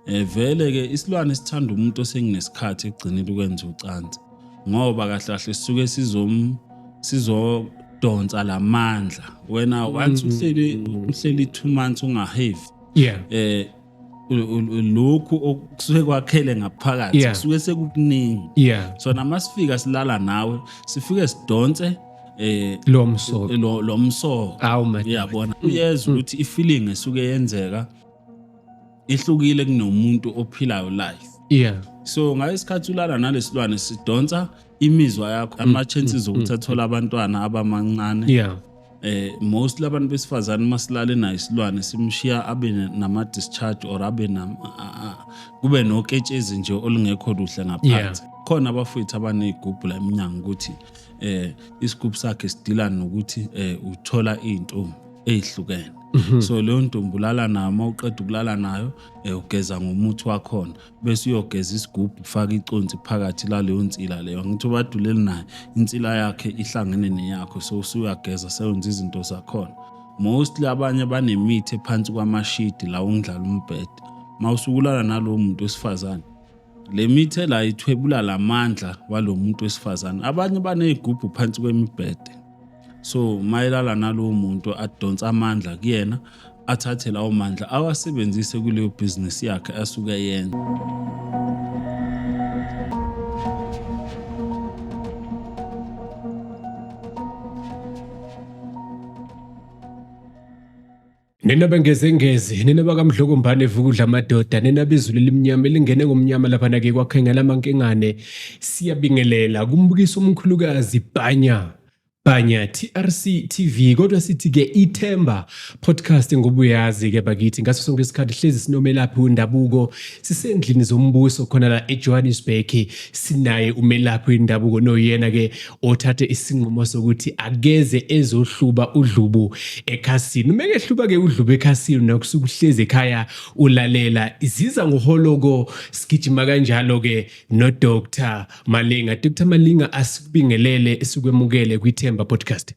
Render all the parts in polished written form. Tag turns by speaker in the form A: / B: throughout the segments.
A: Vele ke isilwane sithanda umuntu osenginesikhathi egcinile ukwenza ucansi, ngoba kahle kahle sisuke sizodonsa lamandla. Wena once uhleli 2 months ungahevi, lokhu okusuke kwakhele ngaphakathi kusuke sekukuningi. So namasifika silala nawe, sifike sidonse
B: lo msoco,
A: lo msoco. Uyabona, uyezwa ukuthi ifeeling esuke yenzeka ihlukile kunomuntu ophilayo life. So ngalesikhathi ulala nalesilwane sidonsa imizwa yakho, ama chances ukuthi athola abantwana abamancane. Most labantu besifazane masilale nayo isilwane simshiya abe nama discharge or abe kube noketshezi nje olungekho luhle ngaphansi. Khona abafowethu abanezigubhu la eminyango ukuthi isigubhu sakhe sidila nokuthi uthola into ezihlukene. So leyo ntombi ulala nayo, uma uqeda ukulala nayo ugeza ngomuthi wakhona, bese uyogeza isigubhu ufaka iconsi phakathi laleyo nsila leyo. Ngithi ubaduleli naye insila yakhe ihlangene neyakho, so usuyageza sewenza izinto zakhona. Mostly abanye banemithi ephansi kwamashidi la ungidlala umbhede. Mawusukulala nalowo muntu wesifazane, le mithi la ithwebula lamandla walo muntu wesifazane. Abanye banezigubhu phansi kwemibhede, so mayelala nalowo muntu adonsa amandla kuyena, athathe lawo mandla awasebenzise kuleyo business yakhe asuke yenza.
B: Nina bengezengezi, nina bakamdlokombane evukudla amadoda, nina bezulu elimnyama elingene ngomnyama lapha ke kwakhengela amankengane, siyabingelela kumbukiso omkhulukazi Bhanya Bhanya TRC TV. Kodwa sithi ke Ithemba Podcast, ngoba uyazi ke bakithi ngaso sonke isikhathi hlezi sinomelaphi wendabuko, sisendlini zombuso khona la eJohannesburg, sinaye umelaphi wendabuko noyena ke othathe isinqumo sokuthi akeze ezohluba udlubu ekhasini. Uma kehluba ke udlubu ekhasini nakusuke uhlezi ekhaya ulalela iziza ngoholoko, sigijima kanjalo ke no Dr Malinga. Dr Malinga, asikubingelele sikwemukele kwiThemba Podcast.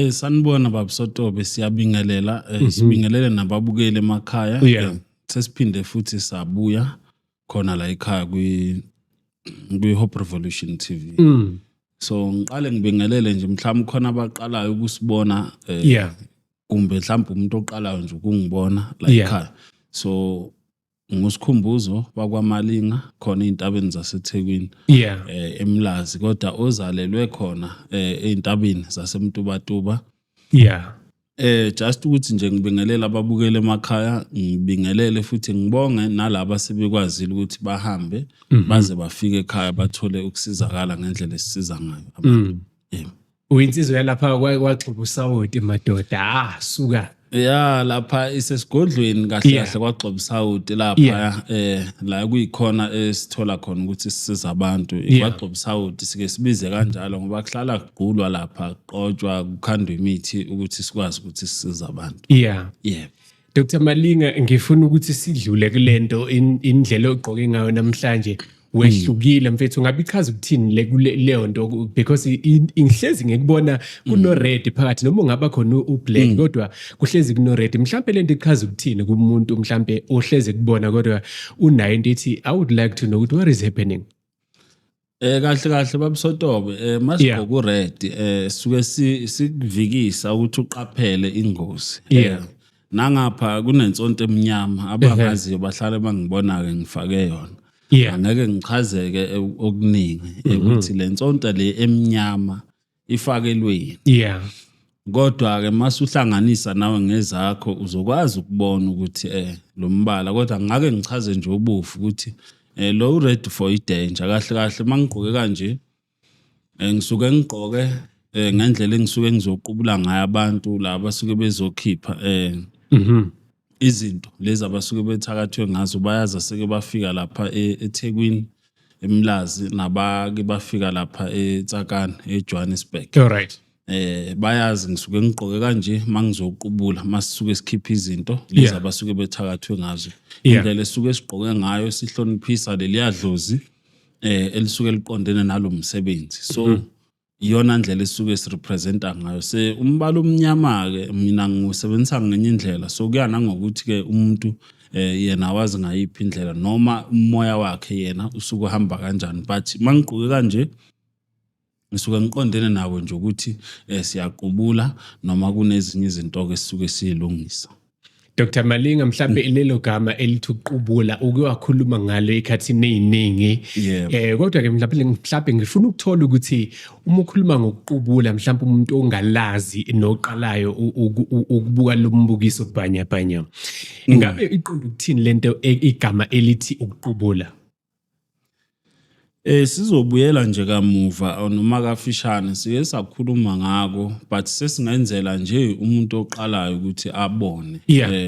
A: Sanibona baba Sotobe, siyabingelela, sibingelele nababukeli emakhaya. Sesiphinde futhi sabuya khona la ekhaya kwi Hope Revolution TV. So ngiqale ngibingelele nje mhlawumbe khona abaqalayo ukusibona, kumbe mhlawumbe umuntu oqalayo nje ukungibona la ekhaya. So nguSikhumbuzo bakwaMalinga khona ezintabeni zaseThekwini, eMlazi, kodwa ozalelwe khona ezintabeni zaseMtubatuba. Just ukuthi nje ngibingelele ababukeli emakhaya, ngibingelele futhi ngibonge nalabo sebekwazile ukuthi bahambe baze bafike ekhaya bathole ukusizakala ngendlela esisiza ngayo abantu.
B: Uyinsizwa yalapha kwaxuba usawoti madoda, suka.
A: Ya, lapha isesigodlweni kahle kahle kwaxoba usawoti lapha, la kuyikhona esithola khona ukuthi sisiza abantu. Kwaxoba usawoti sike sibize kanjalo ngoba kuhlala kugulwa lapha, kuqotshwa, kukhandwa imithi ukuthi sikwazi ukuthi sisize abantu.
B: Dr Malinga, ngifuna ukuthi sidlule kulento, indlela ogqoke ngayo namhlanje wehlukile mfethu. Ngabe ichaza ukuthini le kuleyo nto? Because ngihlezi ngikubona kuno red phakathi, noma ungaba khona u black, kodwa kuhlezi kuno red. Mhlambe lento ichaza ukuthini kumuntu mhlambe ohlezi kubona kodwa unayo into ethi I would like to know what is happening?
A: Kahle kahle babusotobe, masigqoka ured suke sikuvikisa ukuthi uqaphele ingozi. Nangapha kunensonto eminyama, abangaziyo bahlale bangibona ke ngifake yona. Angeke ngichazeke okuningi ukuthi le nsonto le eminyama ifakelweni. Kodwa ke masuhlanganisa nawe ngezakho uzokwazi ukubona ukuthi lo mbala, kodwa ngake ngichaze nje ubufu ukuthi lo red for i-danger. Kahle kahle mangigqoke kanje ngisuke ngigqoke ngendlela engisuke ngizoqubula ngayo abantu laba basuke bezokhipha izinto lezi abasuke bethakathwe ngazo. Bayaza seke bafika lapha eThekwini, eMlazi, nabake bafika lapha eTsakane, eJohannesburg. Bayazi ngisuke ngigqoke kanje mangizoqubula, masisuke sikhipha izinto lezi abasuke bethakathwe ngazo. Indlela esuke sigqoke ngayo sihloniphisa leliya dlozi elisuke liqondene nalomsebenzi. So iyona ndlela esuke sirepresenta ngayo. Se umbala omnyama ke mina ngiwusebenzisa ngenye indlela, so kuya nangokuthi ke umuntu Yena wazi ngayiphi indlela noma umoya wakhe yena usuke uhamba kanjani, but mangigqoke kanje ngisuke ngiqondene nawe nje ukuthi siyaqubula noma kunezinye izinto ke sisuke siyilungisa.
B: Dr Malinga, mhlambe lelo gama elithi uqubula uke wakhuluma ngalo ikhathini eziningi. Kodwa ke mhlambe ngifuna ukuthola ukuthi uma ukhuluma ngokuqubula, mhlambe umuntu ongalazi noqalayo ukubuka lo mbukiso bhanya bhanya, ingabe iqonda ukuthini lento igama elithi ukuqubula?
A: Sizobuyela nje kamuva noma kafishane, sike sakhuluma ngako, but sesingenzela nje umuntu oqalayo ukuthi abone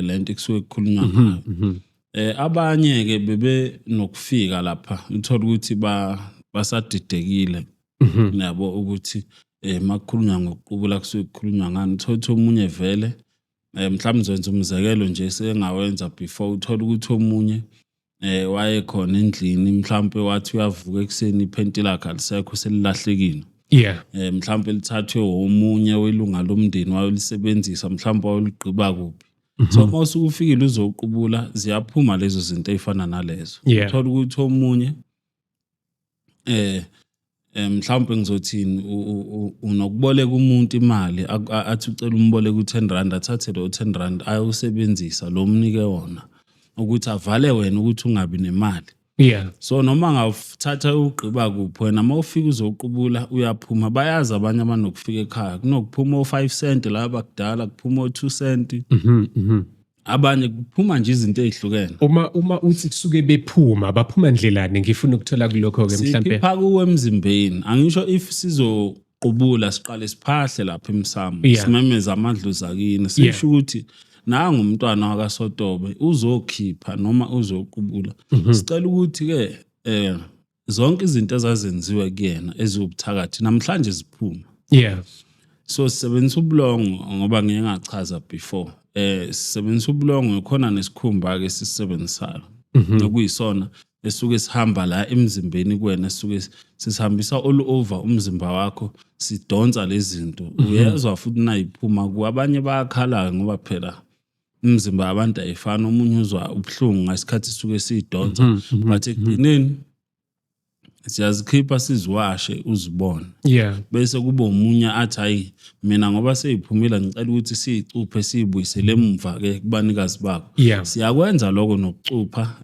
A: lento ekusuke kukhulunywa ngayo. Abanye ke bebe nokufika lapha uthola ukuthi basadidekile nabo ukuthi makukhulunywa ngokuqubula kusuke kukhulunywa ngani. Uthola ukuthi omunye vele mhlawumbe ngizowenza umzekelo nje sengawenza before, uthola ukuthi omunye wayekhona endlini, mhlawumbe wathi uyavuka ekuseni iphenti lakhe alisekho, selilahlekile. Mhlawumbe lithathwe omunye welunga lomndeni wayolisebenzisa, mhlawumbe wayoligqiba kuphi. So uma usuke ufikile uzoqubula, ziyaphuma lezo zinto ezifana nalezo. Uthola ukuthi omunye mhlawumbe ngizothini, unokuboleka umuntu imali, athi ucela umboleke u10 rand, athathe lo 10 rand ayosebenzisa lo mnike wona ukuthi avale wena ukuthi ungabi nemali. So noma ngawuthatha ugqiba kuphi wena, mawufika uzoqubula uyaphuma. Bayazi abanye abanokufika ekhaya kunokuphuma o5 cent laba kudala, kuphuma o2 cent, abanye kuphuma nje izinto ezihlukene.
B: Uma uthi kusuke bephuma, baphuma ndlelani? Ngifuna ukuthola kulokho ke mhlambe.
A: Sikhipha kuwe emzimbeni. Angisho if sizoqubula siqale siphahle lapha emsamo, simemeza amadlozi akini, sisho ukuthi nangu umntwana wakaSotobe uzokhipha noma uzoqubula, sicela ukuthi ke zonke izinto ezazenziwe kuyena eziwubuthakathi namhlanje ziphuma. So sisebenzisa ubulongo, ngoba ngike ngachaza before, sisebenzisa ubulongo khona nesikhumba ke sisisebenzisayo, okuyisona esuke sihamba la emzimbeni kuwena, sisuke sisihambisa all over umzimba wakho, sidonsa lezi zinto. Uyezwa futhi nayiphuma ku abanye bayakhala, ngoba phela imizimba yabantu ayifani, omunye uzwa ubuhlungu ngasikhathi sisuke siyidonsa, but ekugcineni siyazikhipha siziwashe uzibone. Bese kuba omunye athi, hayi, mina ngoba seyiphumile ngicela ukuthi siyicuphe siyibuyisele emuva ke kubanikazi bakho. Siyakwenza lokho nokucupha,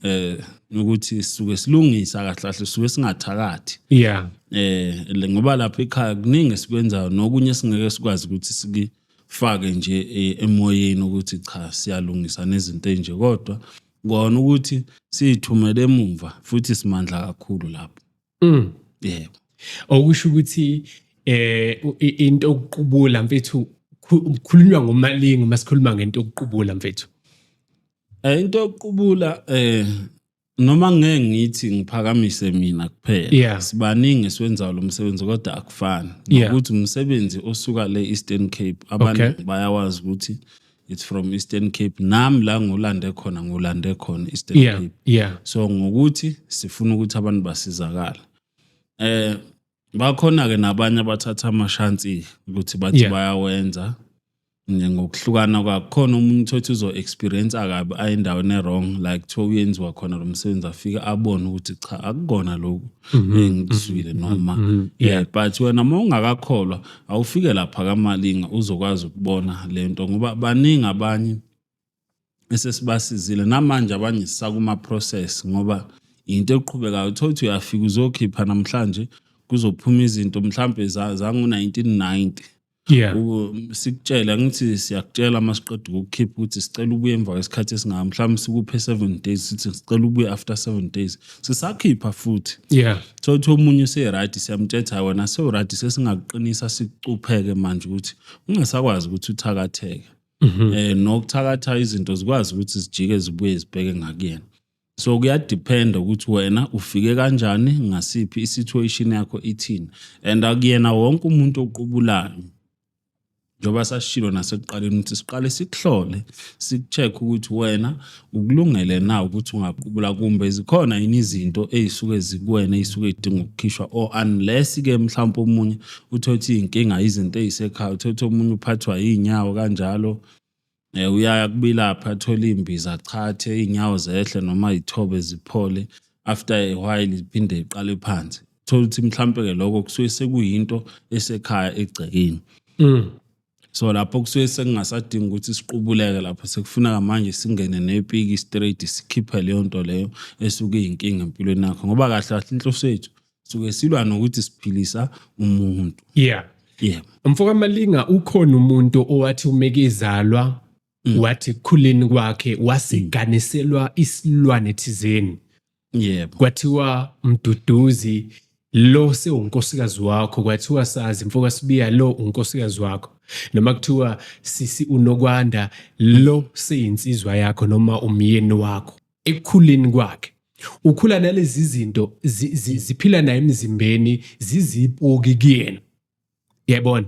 A: ukuthi sisuke silungisa kahle kahle, sisuke singathakathi. Ngoba lapha ekhaya kuningi esikwenzayo nokunye singeke sikwazi ukuthi sikifake nje emoyeni ukuthi cha, siyalungisa nezinto ezinje, kodwa kona ukuthi siyithumele emumva futhi simandla kakhulu lapho. Yebo.
B: Okusho ukuthi into yokuqubula mfethu, kukhulunywa ngoMalinga masikhuluma ngento yokuqubula mfethu.
A: Into yokuqubula, noma ngeke ngithi ngiphakamise mina kuphela, sibaningi esiwenzayo lo msebenzi, kodwa akufani nokuthi umsebenzi osuka le Eastern Cape, abantu bayawazi ukuthi it's from Eastern Cape. Nami la ngulande khona, ngulande khona Eastern Cape. So ngokuthi sifuna ukuthi abantu basizakale, bakhona ke nabanye abathatha amashansi ukuthi bathi bayawenza nje ngokuhlukana kwakho. Khona umuntu othi uzo experience kabi ayindaweni e-wrong, like kuthiwa uyenziwa khona lo msebenzi, afike abone ukuthi cha, akukona lokhu engikuzwile noma but wena uma ungakakholwa awufike lapha kaMalinga uzokwazi ukubona lento, ngoba baningi abanye esesibasizile namanje, abanye sisakuma process, ngoba into eqhubekayo. Uthola ukuthi uyafika uzokhipha namhlanje, kuzophuma izinto mhlambe zango-1990. Sikutshele, ngithi siyakutshela masiqeda ukukhipha ukuthi sicela ubuye emva kwesikhathi esingaka, mhlawumbe sikuphe 7 days, sithi sicela ubuye after 7 days, sisakhipha futhi. So uthi omunye use-right, siyamtshela wena sewu-right, sesingakuqinisa sikucupheke manje ukuthi ungasakwazi ukuthi uthakatheke, nokuthakatha izinto zikwazi ukuthi zijike zibuye zibheke ngakuyena. So kuyadependa ukuthi wena ufike kanjani, ngasiphi i-situation yakho ithini, and akuyena wonke umuntu oqubulayo, njengoba sasishilo nasekuqaleni ukuthi siqale sikuhlole, sikucheck ukuthi wena ukulungele na ukuthi ungaqubula, kumbe zikhona yini izinto ey'suke zikuwena ey'suke y'dinga ukukhishwa, or unless ke mhlawumpe omunye uthole ukuthi iy'nkinga izinto ey'sekhaya, uthole ukuthi omunye uphathwa iy'nyawo kanjalo. Uyaya kubilapha athola imbiza, achathe iy'nyawo zehle noma y'thobe ziphole, after a while iphinde iqale phansi. Thola ukuthi mhlampe-ke lokho kusuke sekuyinto esekhaya egcekeni. So lapho kusuke sekungasadingi ukuthi siqubuleke, lapho sekufuneka manje singene nepiki straight, sikhiphe leyo nto leyo esuke iyinkinga empilweni yakho, ngoba kahle kahle inhloso yethu suke silwa nokuthi siphilisa umuntu.
B: Yeah.
A: Yeah.
B: Mfoka Malinga, ukhona umuntu owathi umekezalwa wathi ekukhuleni kwakhe wasiganiselwa isilwane thizeni.
A: Yebo.
B: Kwathiwa Mduduzi lo sewunkosikazi wakho, kwathiwa Sazi mfoka Sibiya lo unkosikazi wakho, noma kuthiwa sisi uNokwanda lo seyinsizwa yakho noma umyeni wakho. Ekukhuleni kwakhe ukhula nalezi zinto ziphila naye emzimbeni, zizipoki kuyena, yayibona?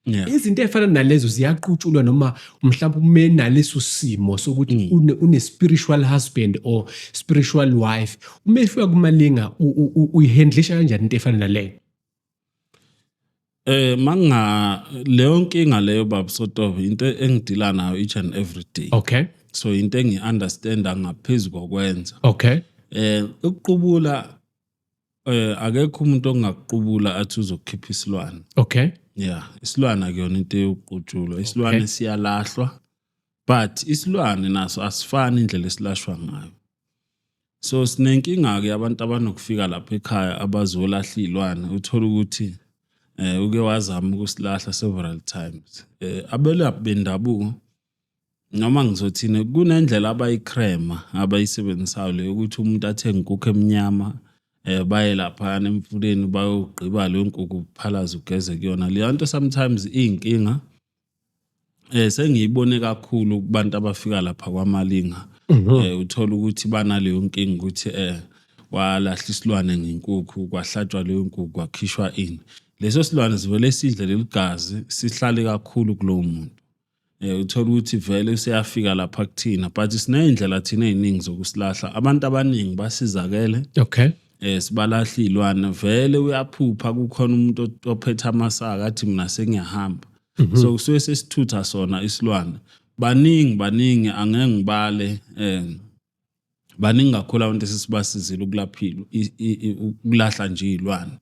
B: Izinto ey'fana nalezo ziyaqutshulwa, noma mhlawumbe ume naleso simo sokuthi une spiritual husband or spiritual wife, uma efika kuMalinga uyihandlisha kanjani into efana naleyo?
A: Manga leyo nkinga leyo, baba Sotobe, into engidila nayo each and every day. So into engi-understanda ngaphezulu kokwenza. Ukuqubula, akekho umuntu ongakuqubula athi uzokhipha isilwane. Yeah, isilwane akuyona into yokuqutshulwa. Isilwane siyalahlwa, but isilwane naso asifani indlela esilashwa ngayo. So sinenkinga ke abantu abanokufika lapha ekhaya abazolahla izilwane, uthola ukuthi uke wazama ukusilahla several times. Abelaphi bendabuko, noma ngizothini, kunendlela abayikrema abayisebenzisayo leyo ukuthi umuntu athenge inkukhu emnyama, baye laphana emfuleni bayogqiba leyo nkukhu, phalaze ugeze kuyona leyo nto. Sometimes iyinkinga sengiyibone kakhulu kubantu abafika lapha kwaMalinga. Uthola ukuthi banaleyo nkinga ukuthi walahla isilwane ngenkukhu, kwahlatshwa leyo nkukhu, kwakhishwa ini, leso silwane sivele sidle leli gazi, sihlale kakhulu kulowo muntu. Uthola ukuthi vele useyafika lapha kuthina, but siney'ndlela thina ey'ningi zokusilahla. Abantu abaningi basizakele. Sibalahla iy'lwane, vele uyaphupha kukhona umuntu ophethe amasaka athi mina sengiyahamba. So kusuke sesithutha sona isilwane. Baningi baningi, angeke ngibale, baningi kakhulu abantu esesibasizile ukulaphila, ukulahla nje iy'lwane,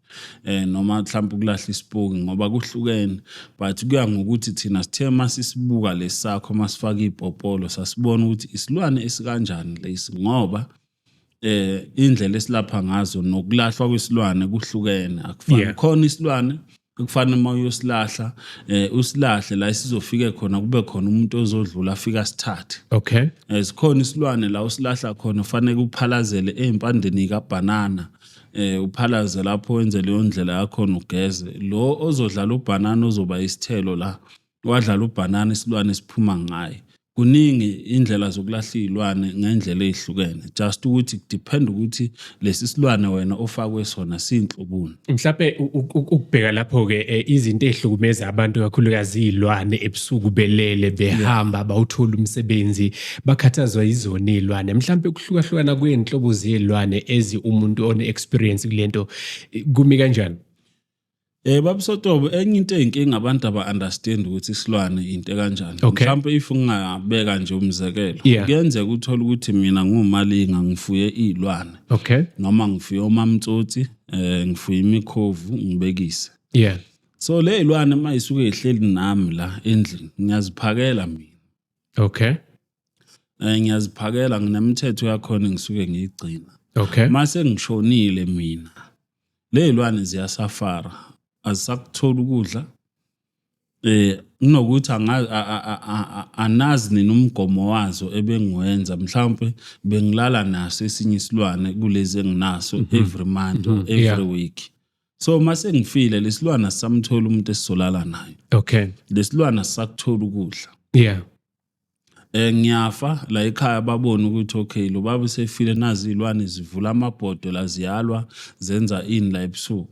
A: noma mhlawumbe ukulahla isipoki, ngoba kuhlukene, but kuya ngokuthi thina sithe masisibuka lesakho, masifaka iy'popolo, sasibona ukuthi isilwane esikanjani lesi, ngoba indlela esilapha ngazo nokulahlwa kwesilwane kuhlukene, akufani. Khona isilwane ekufanele uma uyosilahla, usilahle la esizofike khona, kube khona umuntu ozodlula afika asithathe. Sikhona isilwane la usilahla khona ufanele uphalazele ey'mpandeni kabhanana, uphalaze lapho, wenze leyo ndlela yakhona, ugeze lo ozodlala ubhanana, ozoba isithelo la wadlala ubhanana, isilwane esiphuma ngaye. Kuningi indlela zokulahla iy'lwane ngendlela ey'hlukene, just ukuthi kudepend ukuthi lesi silwane wena ofakwe sona siyinhlobuni.
B: Mhlawumbe ukubheka lapho-ke, izinto ey'hlukumeza abantu kakhulukazi iy'lwane ebusuku belele behamba, bawuthola umsebenzi, bakhathazwa yizona iy'lwane. Mhlawumbe ukuhlukahlukana kwey'nhlobo zey'lwane ezi umuntu one-experience kule nto, kumi kanjani?
A: Baba Sotobo, enye into eyinkinga, abantu aba-understand ukuthi isilwane into kanjani. Mhlawumbe if ngingabeka nje umzekelo, kuyenzeka uthole ukuthi mina nguMalinga, ngifuye iy'lwane. Noma ngifuye omamtsotsi, ngifuye imikhovu, ngibekise. So le y'lwane mayisuke ihleli nami la endlini, ngiyaziphakela mina. Ngiyaziphakela, nginemithetho yakhona engisuke ngiyigcina. Mase ngishonile mina, ley'lwane ziyasafara, azisakutholi ukudla. Kunokuthi anazi nina umgomo wazo ebengiwenza, mhlawumbe bengilala naso esinye isilwane kulezi enginaso every month or every week. So mase ngifile, lesilwane asisamthola umuntu esizolala naye. Lesilwane asisakuthola ukudla. Ngiyafa la ekhaya, babone ukuthi okay, lo baba usefile, nazi izilwane zivula amabhodo la, ziyalwa, zenza ini la ebusuku.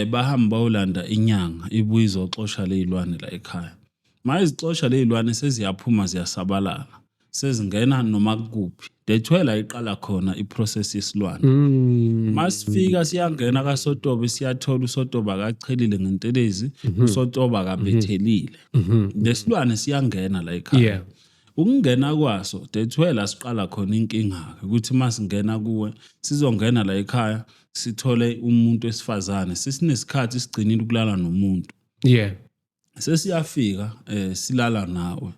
A: Bahamba bayolanda inyanga, ibuye izoxosha ley'lwane la ekhaya. Mayizixosha ley'lwane, seziyaphuma, ziyasabalala, sezingena noma kuphi. That's where la iqala khona iprocess yesilwane. Masifika siyangena kaSotobe, siyathola uSotobe akachelile ngentelezi, uSotobe akabethelile. Lesilwane siyangena la ekhaya. Ukungena kwaso, that's where la siqala khona inkinga ukuthi masingena kuwe, sizongena la ekhaya, sithole umuntu wesifazane sesinesikhathi sigcinile ukulala nomuntu. Sesiyafika silala nawe.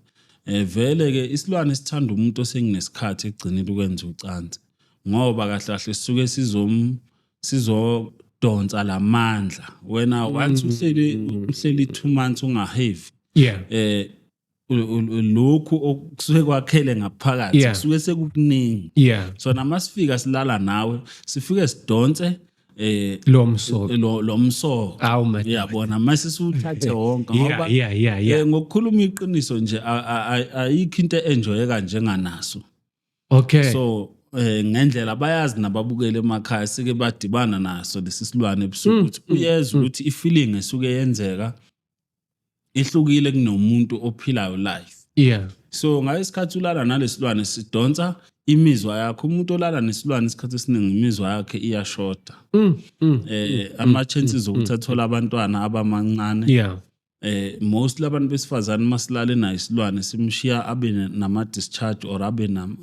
A: Vele ke isilwane sithanda umuntu osenginesikhathi egcinile ukwenza ucansi, ngoba kahle kahle sisuke sizodonsa lamandla. Wena once uhleli 2 months ungahevi, lokhu okusuke kwakhele ngaphakathi kusuke sekukuningi. So namasifika silala nawe, sifike sidonse
B: lo msoco.
A: Lo msoco.
B: Awu madoda.
A: Uyabona, mase siwuthathe wonke, ngoba ngokukhuluma iqiniso nje, ayikho into enjoyeka njenganaso. So ngendlela bayazi nababukele emakhaya, sike badibana naso lesi silwane ebusuku, ukuthi uyezwa ukuthi ifeeling esuke yenzeka ihlukile kunomuntu ophilayo life. So ngalesikhathi ulala nalesilwane, sidonsa imizwa yakho. Umuntu olala nesilwane isikhathi esiningi imizwa yakhe iyashoda. Ama chances okuthi athola abantwana abamancane. Most labantu besifazane masilale nayo isilwane, simshiya abe nama discharge or abe nam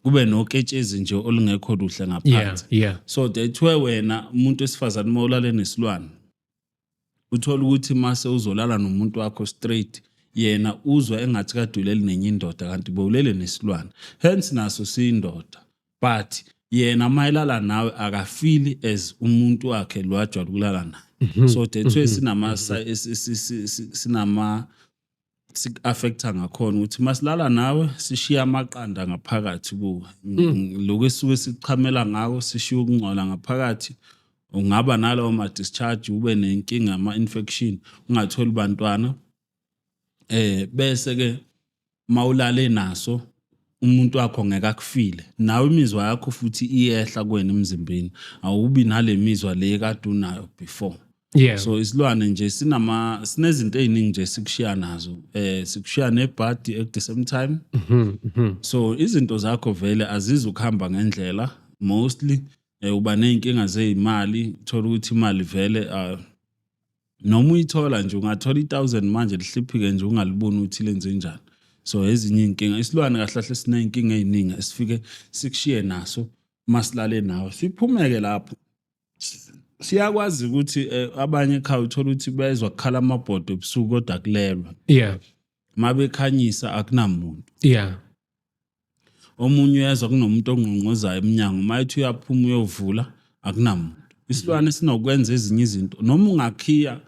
A: kube noketshezi nje olungekho luhle ngaphansi. So that's where wena umuntu wesifazane mawulale nesilwane, uthola ukuthi mase uzolala nomuntu wakho straight, yena uzwa engathi kade ulele nenye indoda, kanti bewulele nesilwane. Hence naso siyindoda, but yena mayelala nawe akafili as umuntu wakhe lo ajwayele ukulala naye. So that's why sinama sik-affecta ngakhona ukuthi masilala nawe sishiya amaqanda ngaphakathi kuwe. Lokhu esuke sichamela ngako, sishiya ukungcola ngaphakathi. Ungaba nalawo ma-discharge, ube nenkinga ama-infection, ungatholi bantwana. Bese ke mawulale naso, umuntu wakho ngeke akufile nawe, imizwa yakho futhi iyehla kuwena emzimbeni, awubi nale mizwa le kade unayo before. So isilwane nje sinezinto eziningi nje sikushiya nazo, sikushiya nebhadi at the same time. So izinto zakho vele azizukuhamba ngendlela. Mostly uba nezinkinga zezimali, uthola ukuthi imali vele noma uyithola nje, ungathola i1000 manje lihliphike nje, ungaliboni ukuthi lenze njani. So ezinye inkinga, isilwane kahle kahle sineyinkinga eziningi esifike sikushiye naso masilale nawe. Siphumeke lapho, siyakwazi ukuthi abanye ekhaya uthola ukuthi bezwa kukhala amabhodo ebusuku, kodwa kulelwa. Mabekhanyisa akunamuntu. Omunye uyezwa kunomuntu ongqongqozayo eminyango, mayethi uyaphuma uyovula, akunamuntu. Isilwane sinokwenza ezinye izinto, noma ungakhiya,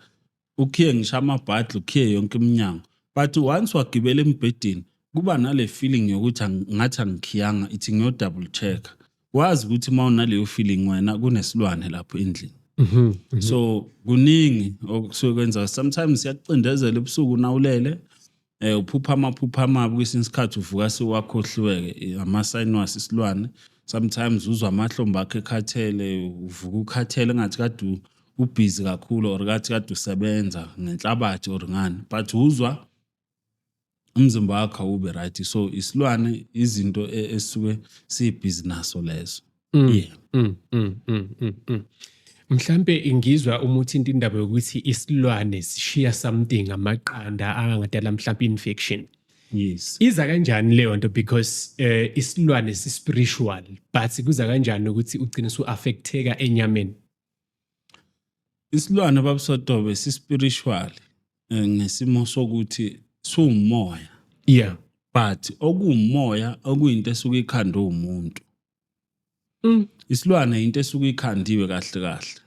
A: ukhiye ngisho amabhadli, ukhiye yonke iminyango, but once wagibela embhedeni, kuba nale feeling yokuthi ngathi angikhiyanga, ithi ngiyo double check. Wazi ukuthi uma unaleyo feeling wena, kunesilwane lapho endlini. So kuningi okusuke kwenza. Sometimes siyakucindezela ebusuku nawulele, uphupha amaphupha amabi. Kwesinye isikhathi uvuka sewakhohliweke ama-sign waso isilwane. Sometimes uzwa amahlombe akho ekhathele, uvuka ukhathele engathi kade ubhizi kakhulu or kathi kade usebenza ngenhlabathi or ngani, but uzwa umzimba wakho awube right. So isilwane izinto esisuke siyibhizi naso lezo, yeah.
B: Mhlambe ngizwa uma uthinta indaba yokuthi isilwane sishiya something, amaqanda angadala mhlambe infection.
A: Yes.
B: Iza kanjani leyo nto? Because isilwane si spiritual, but kuza kanjani ukuthi ugcine su affecteka enyameni?
A: Isilwane, babusotobe, si-spiritual ngesimo sokuthi siwumoya, but okuwumoya okuyinto esuke ikhandwe umuntu. Isilwane into esuke ikhandiwe kahle kahle.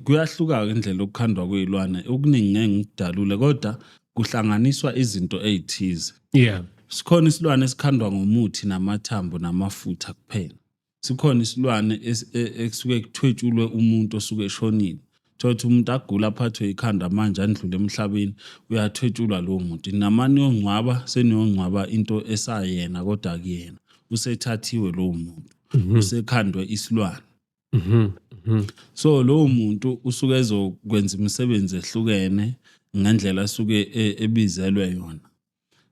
A: Kuyahluka indlela okukhandwa kwezilwane, okuningi ngeke ngikudalule, kodwa kuhlanganiswa izinto ezithize. Sikhona isilwane esikhandwa ngomuthi namathambo namafutha kuphela. Sikhona isilwane ekusuke kuthwetshulwe umuntu osuke eshonile. Thola ukuthi umuntu agula, aphathwe ikhanda manje, andlule emhlabeni, uyathwetshulwa lowo muntu. Namani yongcwaba, seniyongcwaba into esayena, kodwa kuyena usethathiwe lowo muntu, usekhandwe isilwane. So lowo muntu usuke ezokwenza imisebenzi ehlukene ngendlela asuke ebizelwe yona.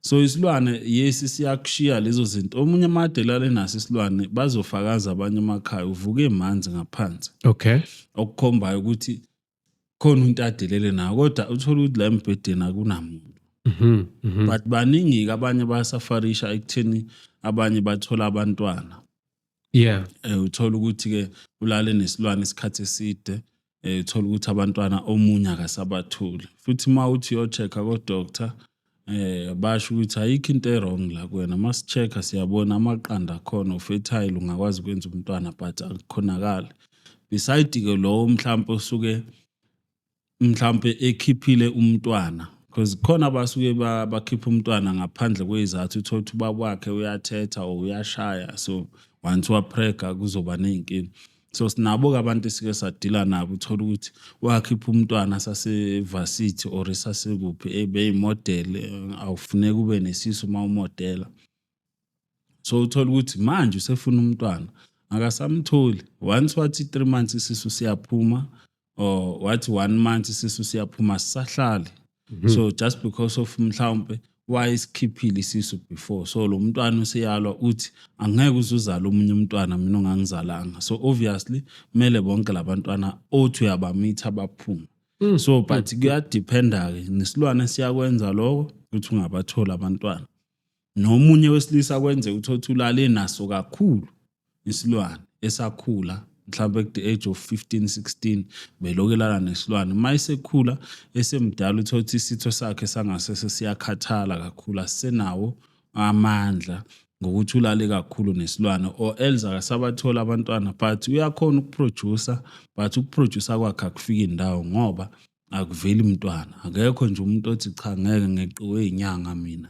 A: So isilwane, yes, siyakushiya lezo zinto. Omunye amadelale naso isilwane, bazofakaza abanye emakhaya, uvuke emanzi ngaphansi, okukhombayo ukuthi khona into adelele nayo, kodwa uthola ukuthi la embhedeni akunamuntu. But baningi-ke abanye bayasafarisha ekutheni abanye bathola abantwana. Uthola ukuthi-ke ulale nesilwane isikhathi eside, uthola ukuthi abantwana omunye akasabatholi. Futhi uma uthi uyo-check-a ko-doctor, basho ukuthi ayikho into e-wrong la kuwena. Masi-check-a siyabona amaqanda akhona, u-fertile, ungakwazi ukwenza umntwana, but akukhonakali. Beside-ke lowo mhlampe osuke mhlampe ekhiphile umntwana, because khona abasuke bakhipha umntwana ngaphandle kwezathu, uthola ukuthi ubaba wakhe uyathetha or uyashaya, so once waprega kuzoba ney'nkinga. So sinabo-ke abantu esike sadila nabo, uthola ukuthi wakhipha umntwana sase-varsity or sasekuphi, ebeyimodeli, awufuneki ube nesisu uma umodela. So uthola ukuthi manje usefuna umntwana, akasamtholi. Once wathi 3 months isisu siyaphuma, or wathi 1 month isisu siyaphuma, sisahlali. So just because of mhlawumbe wayesikhiphile isisu before, so lo mntwana useyalwa uthi angeke uzuzala omunye umntwana mina ongangizalanga. So obviously kumele bonke labantwana othi uyabamitha baphume. So but kuyadependa-ke, nesilwane siyakwenza lokho ukuthi ungabatholi abantwana. Nomunye wesilisa kwenzeka uthole ulale naso kakhulu isilwane esakhula, mhlawumbe at the age of 15 16 belokhu elala nesilwane. Uma esekhula esemdala, uthola ukuthi isitho sakhe sangasese siyakhathala kakhulu, asisenawo amandla ngokuthi ulale kakhulu nesilwane, or else akasabathola abantwana, but uyakhona ukuproducer, but ukuproducer kwakhe akufiki indawo ngoba akuveli umntwana. Akekho nje umuntu othi cha, ngeke ngeqiwe inyanga mina,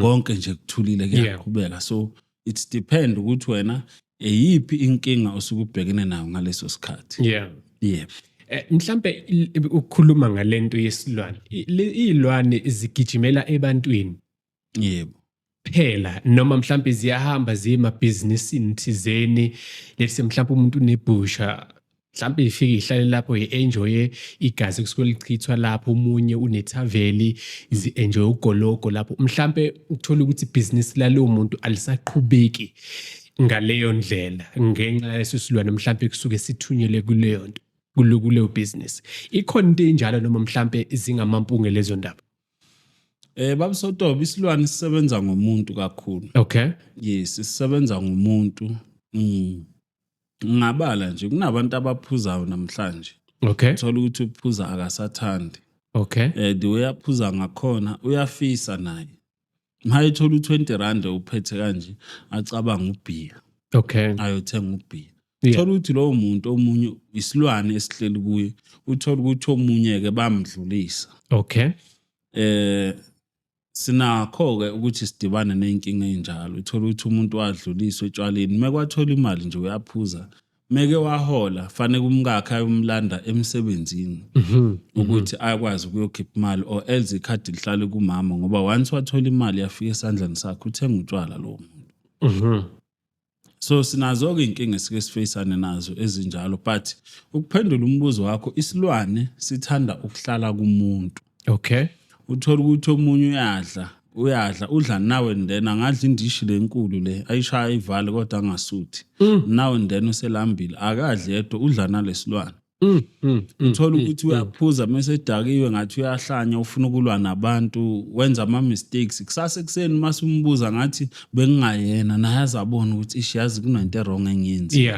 A: konke nje kuthulile, kuyaqhubeka. So it's depend ukuthi wena eyiphi inkinga osuke ubhekene nayo ngaleso sikhathi. Yebo.
B: Mhlambe ukukhuluma ngalento yesilwane, iy'lwane zigijimela ebantwini phela, noma mhlambe ziyahamba ziye emabhizinisini thizeni? Let's say mhlambe umuntu unebhusha, mhlambe ifike ihlale lapho, i-enjoye igazi kusuke lichithwa lapho. Omunye unethaveli, zi-enjoye ugologo lapho. Mhlambe uthola ukuthi ibhizinisi lalowo muntu alisaqhubeki ngaleyo ndlela ngenxa yaleso silwane mhlambe kusuke sithunyelwe kuleyo nto, kuleyo business. Ikhona into enjalo, noma mhlambe zingamampunge lezo ndaba?
A: Baba Sotobe, isilwane sisebenza ngomuntu kakhulu. Yes, sisebenza ngomuntu. Ngingabala nje, kunabantu abaphuzayo namhlanje. Uthola ukuthi uphuza akasathandi. The way aphuza ngakhona uyafisa naye. Mayethola u20 rand uphethe kanje, acabanga ubhiya. Ayothenga ubhiya. Uthola ukuthi lowo muntu omunye isilwane esihleli kuye, uthola ukuthi omunye ke bamdlulisa. Sinakho ke ukuthi sidibane nezinkinga ezinjalo. Uthola ukuthi umuntu wadluliswa etshwaleni, mekwathola imali nje uyaphuza, meke wahola fanele umkakhe ayomlanda emsebenzini ukuthi akwazi ukuyokhipha imali, or else ikhadi lihlale kumama, ngoba once wathola imali yafika esandleni sakhe, uthenga utshwala lowo muntu. So sinazo-ke iy'nkinga esike sifeyisane nazo ezinjalo, but ukuphendula umbuzo wakho, isilwane sithanda ukuhlala kumuntu. Uthola ukuthi omunye uyadla, uyadla, udla now and then, angadla indishi lenkulu le, ayishaya ivale, kodwa angasuthi. Now and then uselambile, akadli yedwa, udla nalesilwane. Uthola ukuthi uyaphuza, mase edakiwe ngathi uyahlanya, ufuna ukulwa nabantu, wenza ama mistakes. Kusasa ekuseni mase umbuza ngathi bengingayena naye, azabona ukuthi ish, yazi kunento wrong engiyenzi.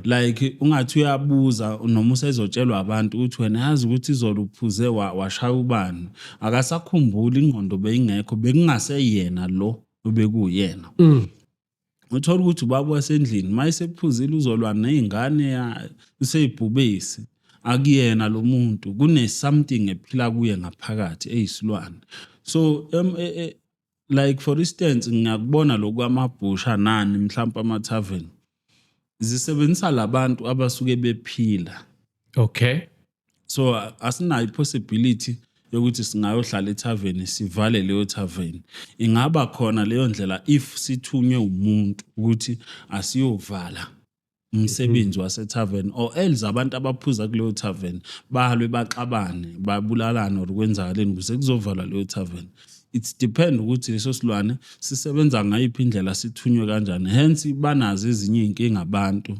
A: Like ungathi uyabuza noma usezotshelwa abantu ukuthi wena yazi ukuthi izolo uphuze washaya ubani, akasakhumbuli, ingqondo beyingekho, bekungaseyena lo obekuyena. Uthola ukuthi ubaba wasendlini mayesephuzile uzolwa ney'ngane, useyibhubesi, akuyena lo muntu, kune something ephila kuye ngaphakathi eyisilwane. So like for instance, ngiyakubona lokhu amabhusha nani mhlawumbe ama-tavern zisebenzisa labantu abasuke bephila. So asinayo i-possibility yokuthi singayohlala ethaveni sivale leyo tavern. Ingaba khona leyo ndlela if sithunywe umuntu ukuthi asiyovala umsebenzi wasethaveni, or else abantu abaphuza kuleyo tavern balwe, baxabane, babulalane or kwenzakaleni ukuze kuzovalwa leyo tavern. It's depend ukuthi leso silwane sisebenza ngayiphi indlela, sithunywe kanjani. Hence banazo ezinye iy'nkinga abantu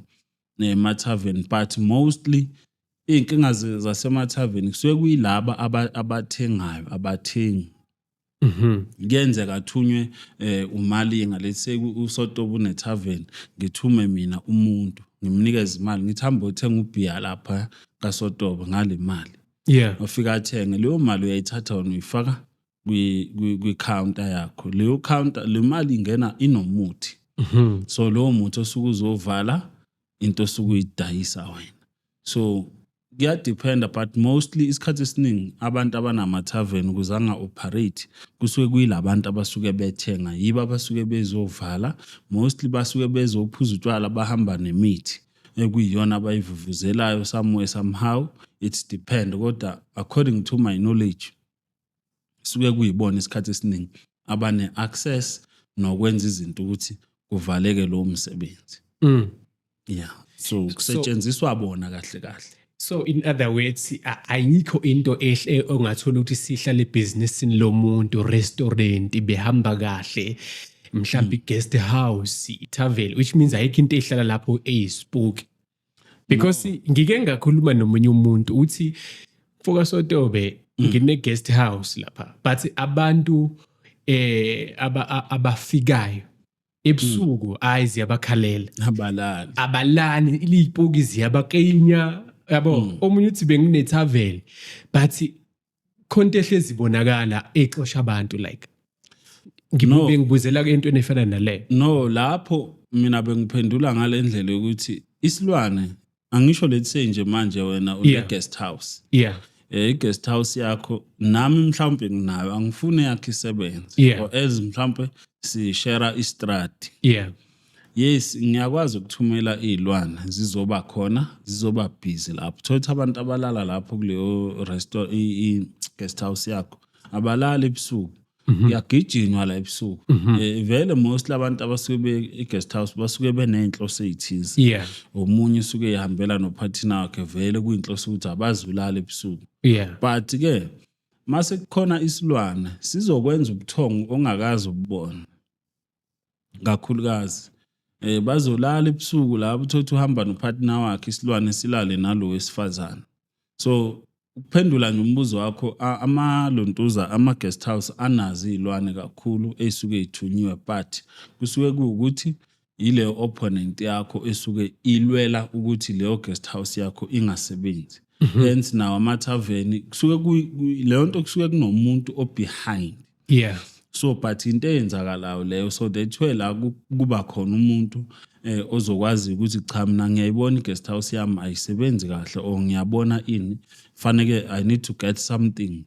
A: ema-tavern, but mostly Iy'nkinga zasemathaveni kusuke kuyilaba abathengayo, abathengi. Kuyenzeka athunywe umalinga, let's say uSotobe une-tavern, ngithume mina umuntu, ngimnikeze imali, ngithi hamba uyothenga ubhiya lapha kaSotobe ngale mali. Ufika athenge, leyo mali uyayithatha wena uyifaka kwi-counter yakho. Leyo counter, le mali ingena inomuthi. So lowo muthi osuke uzovala into osuke uyidayisa wena. So kuyadependa, but mostly isikhathi esiningi abantu abanama-tavern ukuze anga-operate kusuke kuyilabantu abasuke bethenga, yibo abasuke bezovala. Mostly basuke bezophuza utshwala, bahamba nemithi ekuyiyona abayivuvuzelayo somewhere somehow. It's depend, kodwa according to my knowledge suke kuyibona isikhathi esiningi abane-access nokwenza izinto ukuthi kuvaleke lowo msebenzi. Yeah, so kusetshenziswa bona kahle kahle.
B: So in other words, ayikho into ehle ongathola ukuthi sihlale ebhizinisini lomuntu, restaurant behamba kahle, mhlawumbe i-guest house, i-tavern, which means ayikho into ehlala lapho eyi-spooky. Because ngike ngakhuluma nomunye umuntu, uthi, "Mfoka Sotobe, ngine guest house lapha, but abantu abafikayo ebusuku, ayi, ziyabakhalela."
A: Abalali.
B: Abalali, izipoki ziyabakenya, yabo. Omunye uthi, "Bengine-tavern, but khonto ehlezi ibonakala exosha abantu," like
A: No.
B: ngibuzela entweni efana naleyo.
A: No, lapho mina bengiphendula ngale ndlela yokuthi isilwane, angisho, let's say nje manje wena une guest house. I-guest house yakho, nami mhlawumbe nginayo, angifuni yakho isebenze or else mhlawumbe si-share istradi. Yes, ngiyakwazi ukuthumela iy'lwane zizoba khona, zizoba busy lapho. Thola ukuthi abantu abalala lapho kuleyo restaurant, i-guest house yakho, abalali ebusuku, kuyagijinywa la ebusuku. Vele mostly abantu abasuke i-guest house basuke beney'nhloso ey'thize. Omunye usuke ehambela no-partner wakhe, vele kuyinhloso ukuthi abazulala ebusuku. But ke mase kukhona isilwane sizokwenza ubuthongo ongakaze ububone, kakhulukazi bazolala ebusuku lapho, uthothi uhamba no-partner wakhe, isilwane silale nalo wesifazane. So ukuphendula nje umbuzo wakho, amalontuza, ama-guest house anazo iy'lwane kakhulu ey'suke y'thunyiwe, but kusuke kuwukuthi yileyo opponent yakho esuke ilwela ukuthi leyo guest house yakho ingasebenzi. Hence nawo amathaveni kusuke leyo nto, kusuke kunomuntu o-behind. So but into eyenzakalayo leyo, so that's where la kuba khona umuntu ozokwazi ukuthi, "Cha, mina ngiyayibona i-guest house yami ayisebenzi kahle," or, "Ngiyabona ini faneke, I need to get something."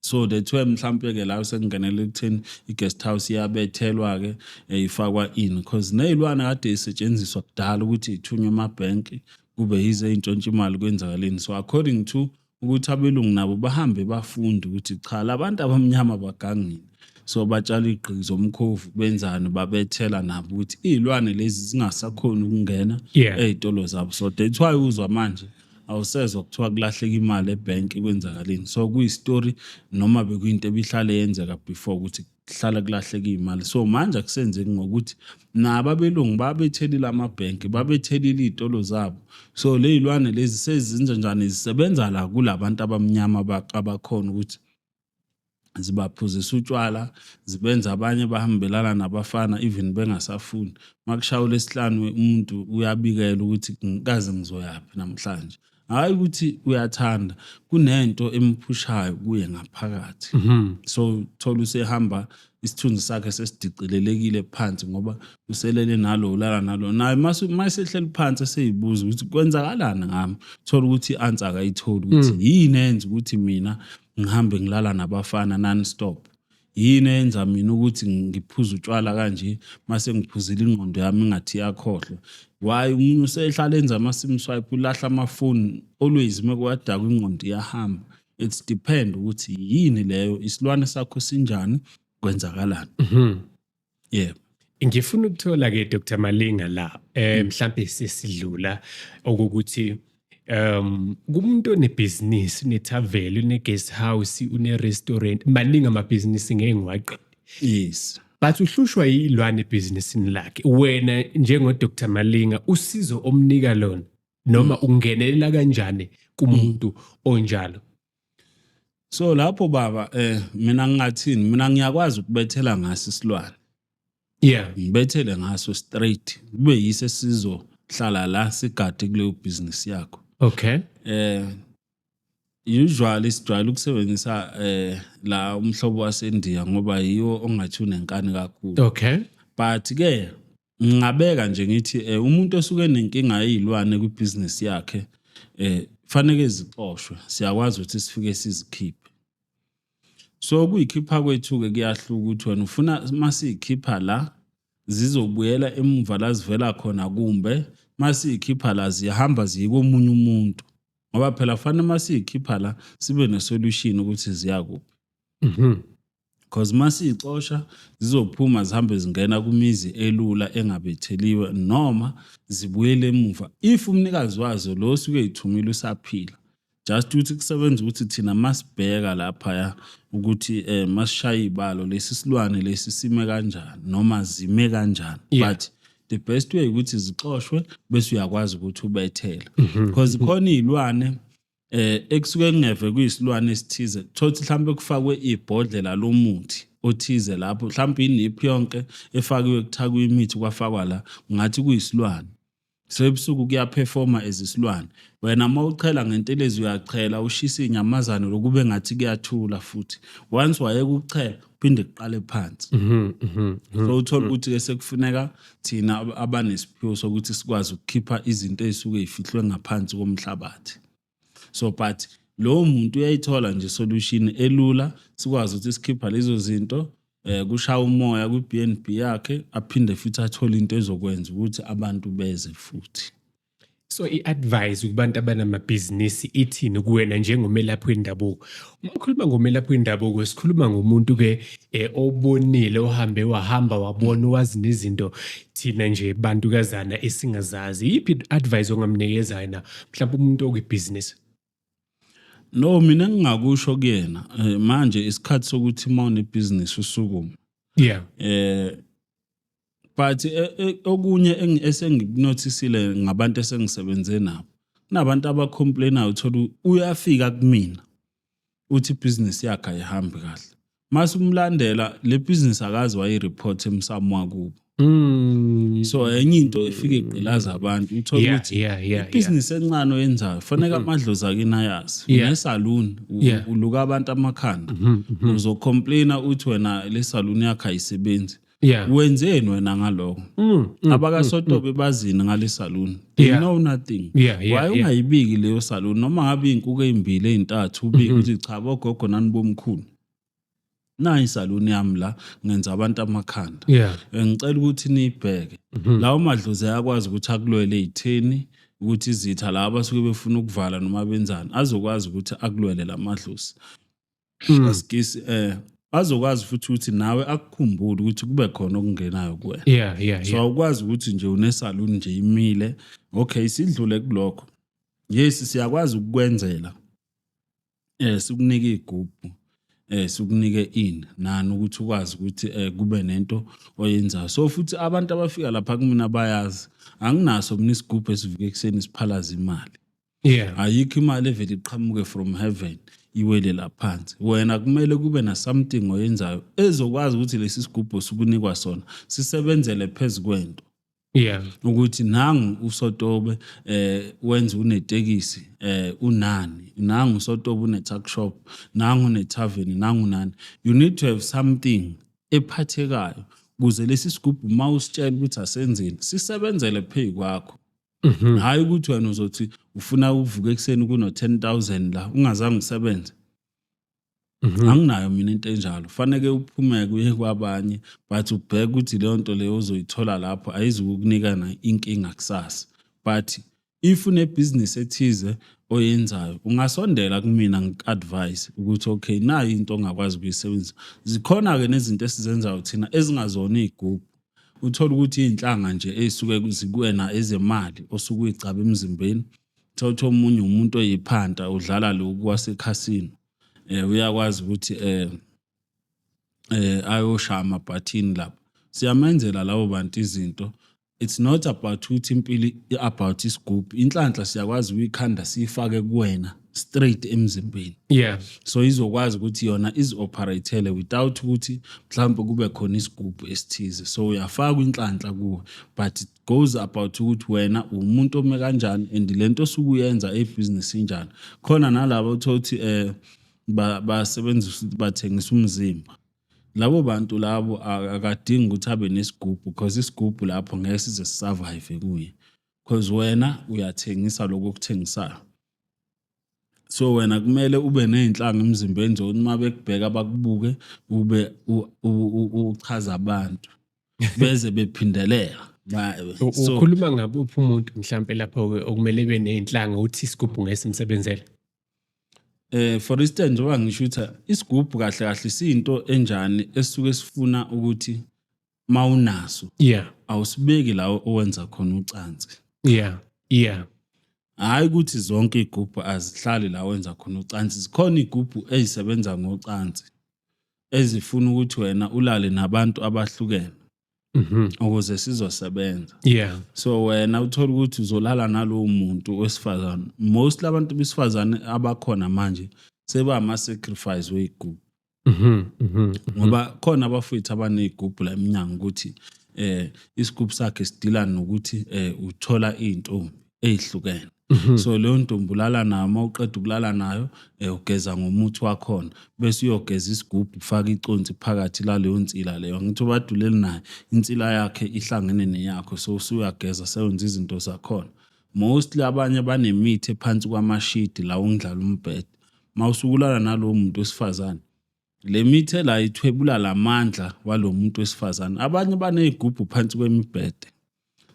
A: So that's where mhlampe ke la sekungenela ekutheni i-guest house iyabethelwa ke, ifakwa ini, because ney'lwane kade isetshenziswa kudala ukuthi ithunywe emabhenki, kube yize ey'ntshontsha imali, kwenzakaleni. So according to ukuthi abelungu nabo bahambe bafunde ukuthi cha, labantu abamnyama bagangile, so batshala iy'gqiki zomkhovu, benzani, babethela nabo ukuthi iy'lwane lezi zingasakhoni ukungena ey'tolo zabo. So that's why uzwa manje awusezwa kuthiwa kulahleka imali ebhenki, kwenzakaleni. So kuyi-story noma bekuyinto ebihlale yenzeka before ukuthi kuhlala kulahleka iy'mali. So manje akusenzeki ngokuthi nabo abelungu babethelile amabhenki, babethelile iy'tolo zabo. So ley'lwane lezi sezenza njani? Zisebenza la kulabantu abamnyama abakhona ukuthi zibaphuzisa utshwala, zibenza abanye bahambelana nabafana even bengasafuni. Makushaya uLwesihlanu umuntu uyabikela ukuthi, "Ngikaze ngizoyaphi namhlanje?" Hhayi ukuthi uyathanda, kunento emphushayo kuye ngaphakathi. So thola usehamba, isithunzi sakhe sesidicilelekile phansi ngoba uselele nalo, ulala nalo naye. Masehleli phansi eseyibuza ukuthi kwenzakalani ngami, thola ukuthi i-answer akayitholi ukuthi yini enza ukuthi mina ngihambe ngilala nabafana non-stop, yini eyenza mina ukuthi ngiphuze utshwala kanje, mase ngiphuzile ingqondo yami ingathi iyakhohlwa. Why umuntu usehlala enza ama-sim swipe, ulahla amafoni always, mekuwadakwa ingqondo iyahamba. It's depend ukuthi yini leyo, isilwane sakho sinjani, kwenzakalani. Yebo.
B: Ngifuna ukuthola ke, Dr Malinga, la mhlambe sesidlula okukuthi kumuntu onebhizinisi, une-tavern, une-guest house, une-restaurant, maningi amabhizinisi, ngeke ngiwaqede. But uhlushwa yilwane ebhizinisini lakhe. Wena njengo Dr Malinga, usizo omnika lona Noma ungenelela kanjani kumuntu onjalo?
A: So lapho baba, mina ngingathini, mina ngiyakwazi ukubethela ngaso isilwane. Ngibethele ngaso straight, kube yiso esizohlala la sigade kuleyo business yakho. Usually sijwayele ukusebenzisa la umhlobo waseNdiya ngoba yiwo ongathi unenkani kakhulu. But ke ngingabeka nje ngithi umuntu osuke enenkinga yezilwane kwibusiness yakhe, fanele zixoshwe, siyakwazi ukuthi sifike sizikhiphe. So kuyikhipha kwethu ke kuyahluka ukuthi wena ufuna masiyikhipha la zizobuyela emuva la zivela khona, kumbe masiyikhipha la zihamba ziye komunye umuntu, ngoba phela fanele masiyikhipha la sibe ne-solution ukuthi ziya kuphi. Because masiyixosha zizophuma zihambe zingena kumizi elula engabetheliwe noma zibuyele emuva if umnikazi wazo lo osuke eyithumile usaphila. Just ukuthi kusebenza ukuthi thina masibheka laphaya ukuthi masishaya ibalo, lesi silwane lesi sime kanjani noma zime kanjani. But the best way ukuthi zixoshwe bese uyakwazi ukuthi ubethele, because khona izilwane ekusuke kungeve kuyisilwane esithize, thothi mhlawumbe kufakwe ibhodlela lomuthi othize lapho, mhlawumbe iniphi yonke efakiwe, kuthakwe imithi kwafakwa la ngathi kuyisilwane. So ebusuku kuyaperforma as isilwane. Wena uma uchela ngentelezi uyachela, ushisa inyamazane, lokube ngathi kuyathula, futhi once wayeka ukuchela kuphinde kuqale phansi. So uthola ukuthi ke sekufuneka thina abanesiphiwo sokuthi sikwazi ukukhipha izinto ezisuke zifihlwe ngaphansi komhlabathi. So but lowo muntu uyayithola nje solution elula, sikwazi ukuthi sikhipha lezo zinto, kushaya umoya kwi-BNB yakhe, aphinde futhi athole into ezokwenza ukuthi abantu beze futhi.
B: So i-advice kubantu abanamabhizinisi ithini kuwena njengomelaphi wendabuko? Uma ukhuluma ngomelaphi wendabuko, sikhuluma ngomuntu-ke obonile, ohambe wahamba wabona, wazi nezinto thina nje bantukazana esingazazi. Iyiphi i-advice ongamnikeza yena mhlawumbe umuntu okwibhizinisi?
A: No, mina ngingakusho kuyena, manje isikhathi sokuthi uma unebhizinisi usukume. But okunye esengikunothisile ngabantu esengisebenze nabo, kunabantu abacomplainayo, uthola uyafika kumina uthi ibhizinisi yakhe ayihambi kahle, mase umlandela le business akazi wayireport emsamo wakubo. So enye into efike igqilaza abantu, uthola ukuthi ibhizinisi encane oyenzayo fanele amadlozi akini ayazi. Unesaluni, uluka abantu amakhanda, uzocomplaina uthi wena le saluni yakho ayisebenzi. Wenzeni wena ngalokho? Abakasotobe bazini ngale saluni? They know nothing. Why ungayibiki leyo saluni, noma ngabe iy'nkuku ey'mbili ey'ntathu, ubike ukuthi cha, bogogo nani bomkhulu, nayi isaluni yami la, ngenza abantu amakhanda. Ngicela ukuthi niyibheke. Lawo madlozi ayakwazi ukuthi akulwele ey'theni, ukuthi izitha la abasuke befuna ukuvala noma benzani, azokwazi ukuthi akulwele la madlozi. Asikisi azokwazi futhi ukuthi nawe akukhumbule ukuthi kube khona okungenayo kuwena. So awukwazi ukuthi nje unesaluni nje imile. Okay, sidlule kulokho. Yes, siyakwazi ukukwenzela, sikunike igubhu, sikunike ini nani ukuthi ukwazi ukuthi kube nento oyenzayo. So futhi abantu abafika lapha kumina bayazi anginaso mina isigubhu esivuke ekuseni siphalaza imali. Ayikho imali evele iqhamuke from heaven iwele la phansi. Wena kumele kube na something oyenzayo ezokwazi ukuthi lesi sigubhu sikunikwa sona sisebenzele phezu kwento, ukuthi nangu uSotobe wenza unetekisi, unani, nangu uSotobe une tuck shop, nangu une tavern, nangu nani. You need to have something ephathekayo ukuze lesi sigubhu uma usitshela ukuthi asenzeni sisebenzele phezu kwakho. Hayi ukuthi wena uzothi ufuna uvuka ekuseni kuno 10,000 la ungazange usebenze. Anginayo mina into enjalo. Faneke uphumeke uye kwabanye, but ubheke ukuthi leyo nto leyo ozoyithola lapho ayizukukunika na inkinga kusasa. But if unebhizinisi ethize oyenzayo, ungasondela kumina ngiku-advise ukuthi okay, nayi into ongakwazi ukuyisebenzisa. Zikhona-ke nezinto esizenzayo thina ezingazona iy'gubhu, uthola ukuthi iy'nhlanga nje ey'suke zikuwena ezemali osuke uyigcaba emzimbeni. Thola ukuthi omunye umuntu oyiphanta udlala lokhu kwasekhasino, uyakwazi ukuthi ayoshaya amabhathini lapha. Siyamenzela labo bantu izinto. It's not about ukuthi impilo about isigubhu. Inhlanhla siyakwazi ukuyikhanda, siyifake kuwena straight emzimbeni. So izokwazi ukuthi yona izi-operate without ukuthi mhlawumbe kube khona isigubhu esithize. So uyafaka inhlanhla kuwe, but it goes about ukuthi wena umuntu ome kanjani and lento osuke uyenza ebhizinisi injani. Khona nalabo uthola ukuthi basebenzisa ukuthi bathengisa umzimba. Labo bantu labo akadingi ukuthi abe nesigubhu, because isigubhu lapho ngeke size sisurvive kuye, because wena uyathengisa lokho okuthengisayo. So wena kumele ube ney'nhlanga emzimbeni zokuthi uma bekubheka bakubuke, ube uchaza abantu beze bephindelela.
B: So Ukhuluma ngabuphi umuntu mhlambe lapho-ke okumele ebe ney'nhlanga uthi isigubhu ngeke simsebenzele?
A: For instance, njengoba ngisho ukuthi isigubhu kahle kahle siyinto enjani esuke sifuna ukuthi mawunaso awusibeki la owenza khona ucansi. Hayi ukuthi zonke igubhu azihlali la wenza khona ucansi. Zikhona igubhu ezisebenza ngocansi, ezifuna ukuthi wena ulale nabantu abahlukene ukuze sizosebenza. So wena uthola ukuthi uzolala nalowo muntu wesifazane. Most labantu besifazane abakhona manje seba ama-sacrifice wey'gubhu, ngoba khona abafowethu abaney'gubhu la eminyango ukuthi isigubhu sakhe sidila nokuthi uthola iy'ntombi ey'hlukene. So leyo ntombi ulala nayo, uma uqeda ukulala nayo ugeza ngomuthi wakhona, bese uyogeza isigubhu, ufake iconsi phakathi laleyo nsila leyo. Ngithi ubaduleli naye insila yakhe ihlangene neyakho, so usuyageza, sewenza izinto zakhona. Mostly abanye banemithi ephansi kwamashidi la ungidlala umbhede. Uma usukulala nalowo muntu wesifazane, le mithi la ithwebula lamandla walo muntu wesifazane. Abanye baney'gubhu phansi kwemibhede,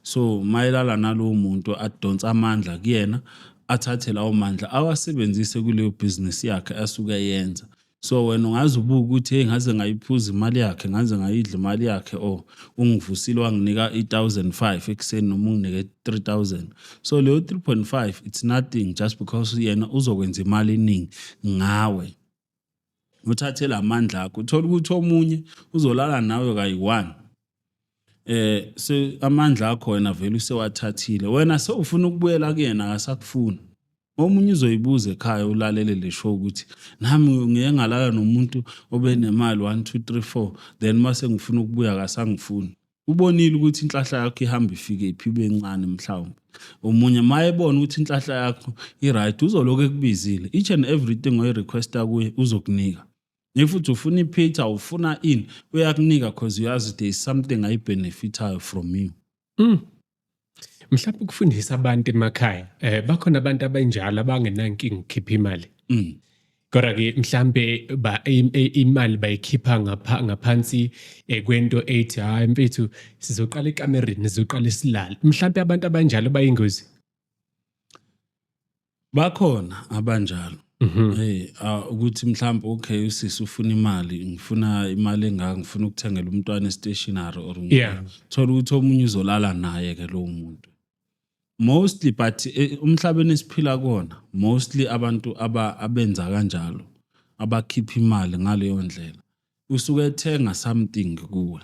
A: so mayelala nalowo muntu adonsa amandla kuyena, athathe lawo mandla awasebenzise kuleyo bhizinisi yakhe asuke eyenza. So wena ungaze ubuke ukuthi hey, ngaze ngayiphuza imali yakhe, ngaze ngayidla imali yakhe, or ungivusile wanginika i-1005 ekuseni noma unginike 3000. So leyo 3.5, it's nothing, just because yena uzokwenza imali eningi ngawe, uthathe lamandla akho. Uthola ukuthi omunye uzolala nawe kayi-one, se amandla akho wena vele usewathathile, wena sewufuna ukubuyela kuyena, akasakufuni. Omunye uzoyibuza ekhaya, ulalele le show, ukuthi nami ngiye ngalala nomuntu obenemali 1 2 3 4, then mase ngifuna ukubuya akasangifuni. Ubonile ukuthi inhlahla yakho ihamba ifike iphi, ibe encane. Mhlawumbe omunye ma ebona ukuthi inhlahla yakho i-right, uzolokhu ekubizile. Each and everything oyi-requesta kuye uzokunika. If uthi ufuna i-pizza, ufuna ini, uyakunika, cause uyazi there is something ayibenefitayo from you.
B: Mhlawumbe ukufundisa abantu emakhaya, bakhona abantu abanjalo abangenankinga ukukhipha imali. Kodwa ke mhlambe imali bayikhipha ngaphansi kwento ethi, hayi mfethu, sizoqala ekamereni, sizoqala isilala. Mhlambe abantu abanjalo bayingozi.
A: Bakhona abanjalo. Hey, ukuthi mhlawumbe okay, usisi ufuna imali, ngifuna imali engaka, ngifuna ukuthengela umntwana stationery or thola ukuthi omunye uzolala naye ke lowo muntu. Mostly, but umhlabeni esiphila kuwona, mostly abantu abenza kanjalo, abakhipha imali ngaleyo ndlela, usuke ethenga something kuwe.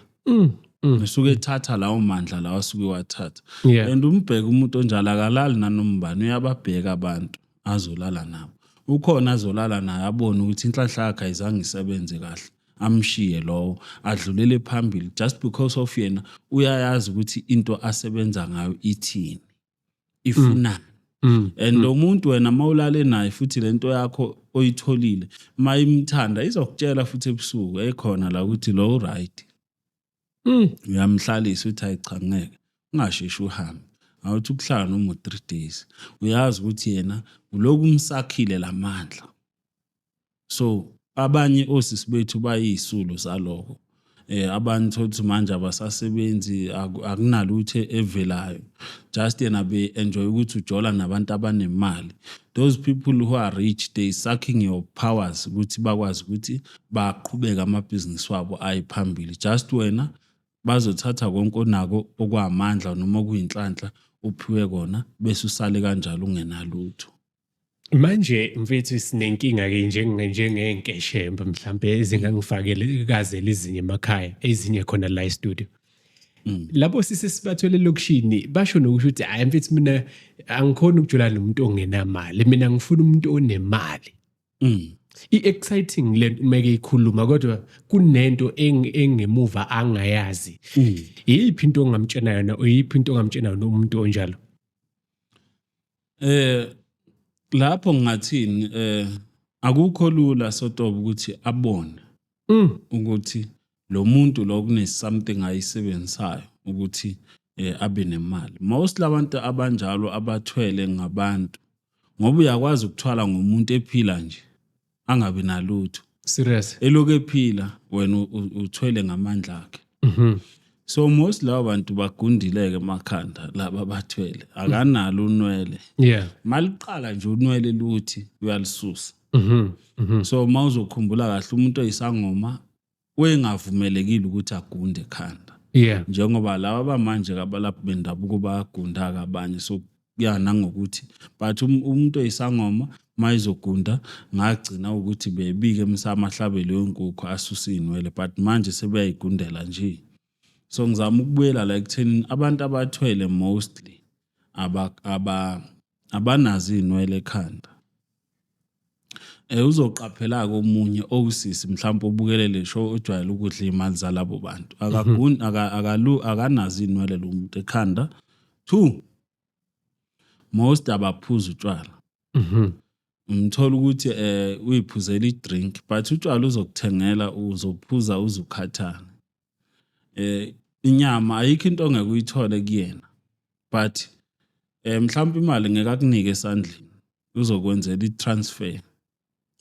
A: Usuke ethatha lawo mandla lawa asuke wathatha. And umbheke umuntu onjalo akalali nanoma ubani, uyababheka abantu azolala nabo. Ukhona azolala naye abone ukuthi inhlahla yakhe ayizange isebenze kahle, amshiye lowo, adlulele phambili, just because of yena uyayazi ukuthi into asebenza ngayo ithini, ifunani. And lo muntu wena mawulale naye futhi lento yakho oyitholile, mayimthanda izokutshela futhi ebusuku ekhona la ukuthi lo right. Uyamhlalisa uthi, hayi cha, ngeke, ungasheshi uhambe, awuthi ukuhlala noma u-3 days. Uyazi ukuthi yena uloku umsakhile lamandla. So abanye osisi bethu bayisulu zaloko. Abantu thothi manje abasasebenzi, akunalutho evelayo, just yena be enjoy ukuthi ujola nabantu abanemali. Those people who are rich, they sucking your powers ukuthi bakwazi ukuthi baqhubeke amabhizinisi wabo aye phambili. Just wena bazothatha konke onako okwamandla noma okuyinhlanhla uphiwe kona, bese usale kanjalo ungenalutho.
B: Manje mfethu, sinenkinga ke njengenkeshembe mhlambe ezingangifakele kazela ezinye emakhaya, ezinye khona la e-studio. Labo sisi sibathwele elokishini basho nokusho ukuthi, "Hayi mfethu, mina angikhoni ukujula nomuntu ongenamali, mina ngifuna umuntu onemali." I-exciting lento uma ke ikhuluma, kodwa kunento engemuva angayazi. Yiphi into ongamtshena yona, uyiphi into ongamtshena yona umuntu onjalo?
A: Lapho ngingathini, akukho lula sotoba ukuthi abone ukuthi lo muntu lo kune something ayisebenzisayo ukuthi abe nemali. Most labantu abanjalo abathwele ngabantu, ngoba uyakwazi ukuthwala ngomuntu ephila nje angabi nalutho.
B: Serious.
A: Elokhu ephila, wena uthwele ngamandla akhe. So most labo bantu bagundileke emakhanda, laba abathwele akanalo unwele. Maliqala nje unwele luthi uyalisusa. So mawuzokhumbula kahle, umuntu oyisangoma wengavumelekile ukuthi agunde ekhanda, njengoba laba bamanje kabalaphi bendabuko bayagunda abanye. So kuya nangokuthi, but umuntu oyisangoma mayizogunda ngagcina ukuthi bebike emsamo ahlabe leyo nkukhu asuse iy'nwele, but manje sebeyayigundela nje. So ngizama ukubuyela la ekutheni abantu abathwele mostly abanazo iy'nwele ekhanda. Uzoqaphela-ke omunye owusisi mhlawumbe obukele le show ojwayele ukudla iy'mali zalabo bantu, akanazo iy'nwele lo muntu ekhanda. Two, most abaphuza utshwala. Umthola ukuthi uyiphuzela i-drink, but utshwala uzokuthengela, uzophuza uzukhathana. Inyama ayikho into ongeke uyithole kuyena, but mhlawumbe imali ngeke akunike esandleni, uzokwenzela i-transfer,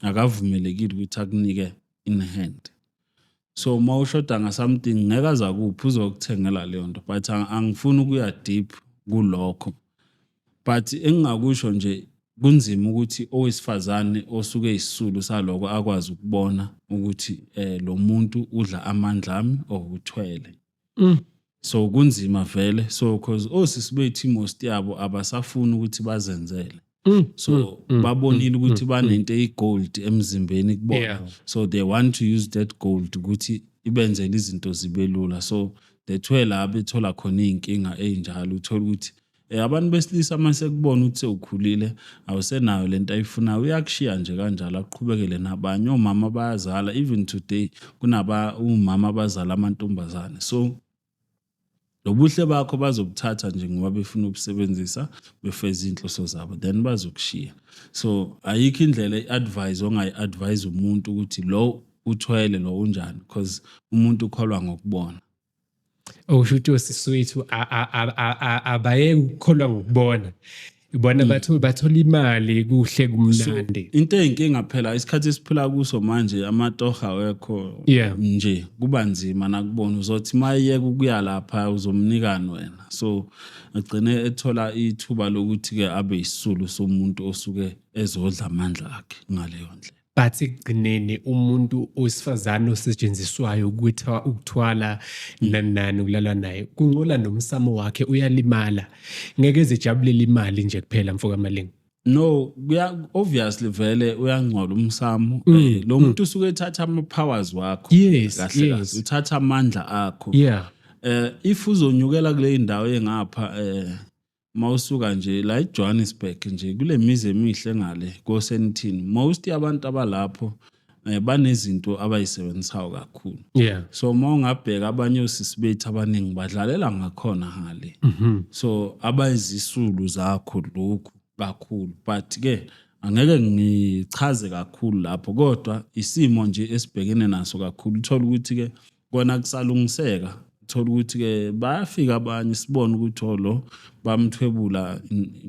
A: akavumelekile ukuthi akunike in hand. So uma ushoda nga-something ngeke aze akuphi, uzokuthengela leyo nto, but angifuni ukuya deep kulokho. But engingakusho nje, kunzima ukuthi owesifazane osuke eyisisulu saloko akwazi ukubona ukuthi lo muntu udla amandla ami or uthwele. So kunzima vele, so cause osisi bethu most yabo abasafuni ukuthi bazenzele. So babonile ukuthi banento eyigold emzimbeni kubona. So they want to use that gold ukuthi ibenzele izinto zibe lula. So that's where la bethola khona iy'nkinga ey'njalo. Uthola ukuthi abantu besilisa mase kubona ukuthi sewukhulile, awusenayo lento ayifunayo, uyakushiya nje kanjalo aqhubekele nabanye. Omama bayazala, even today kunaba umama abazala amantombazane. So lobuhle bakho bazobuthatha nje ngoba befuna ukubusebenzisa befeze iy'nhloso zabo, then bazokushiya. So ayikho indlela i-advise ongayi-advise umuntu ukuthi lo uthwele, lo unjani, because umuntu ukholwa ngokubona.
B: Okusho ukuthi osisi wethu abayeke ukukholwa ngokubona. Ibona bathola imali, kuhle kumnandi.
A: Into eyinkinga phela, isikhathi esiphila kuso manje, amatoha awekho. Nje kuba nzima nakubona, uzothi mayiyeka ukuya lapha uzomnikani wena? So agcine ethola ithuba lokuthi-ke abe isisulu somuntu osuke ezodla amandla akhe ngaleyo ndlela.
B: But ekugcineni umuntu owesifazane osetshenziswayo ukuthwala nani nani, ukulala naye, kungcola nomsamo wakhe, uyalimala, ngeke eze jabulele imali nje kuphela, mfoka Malinga.
A: No, kuya obviously vele uyangcola umsamo. Lo muntu usuke ethatha ama powers wakho. Kahle kahle uthatha amandla akho. If uzonyukela kule ndawo engapha, mawusuka nje la eJohannesburg nje kule mizi emihle ngale koSandton, most yabantu abalapho banezinto abayisebenzisayo kakhulu. So uma ungabheka abanye osisi bethu abaningi badlalela ngakhona ngale. So abayizisulu zakho lokhu kakhulu, but ke angeke ngichaze kakhulu lapho, kodwa isimo nje esibhekene naso kakhulu, uthola ukuthi ke kona kusalungiseka. Uthola ukuthi ke bayafika abanye, sibone ukuthi oh, lo bamthwebula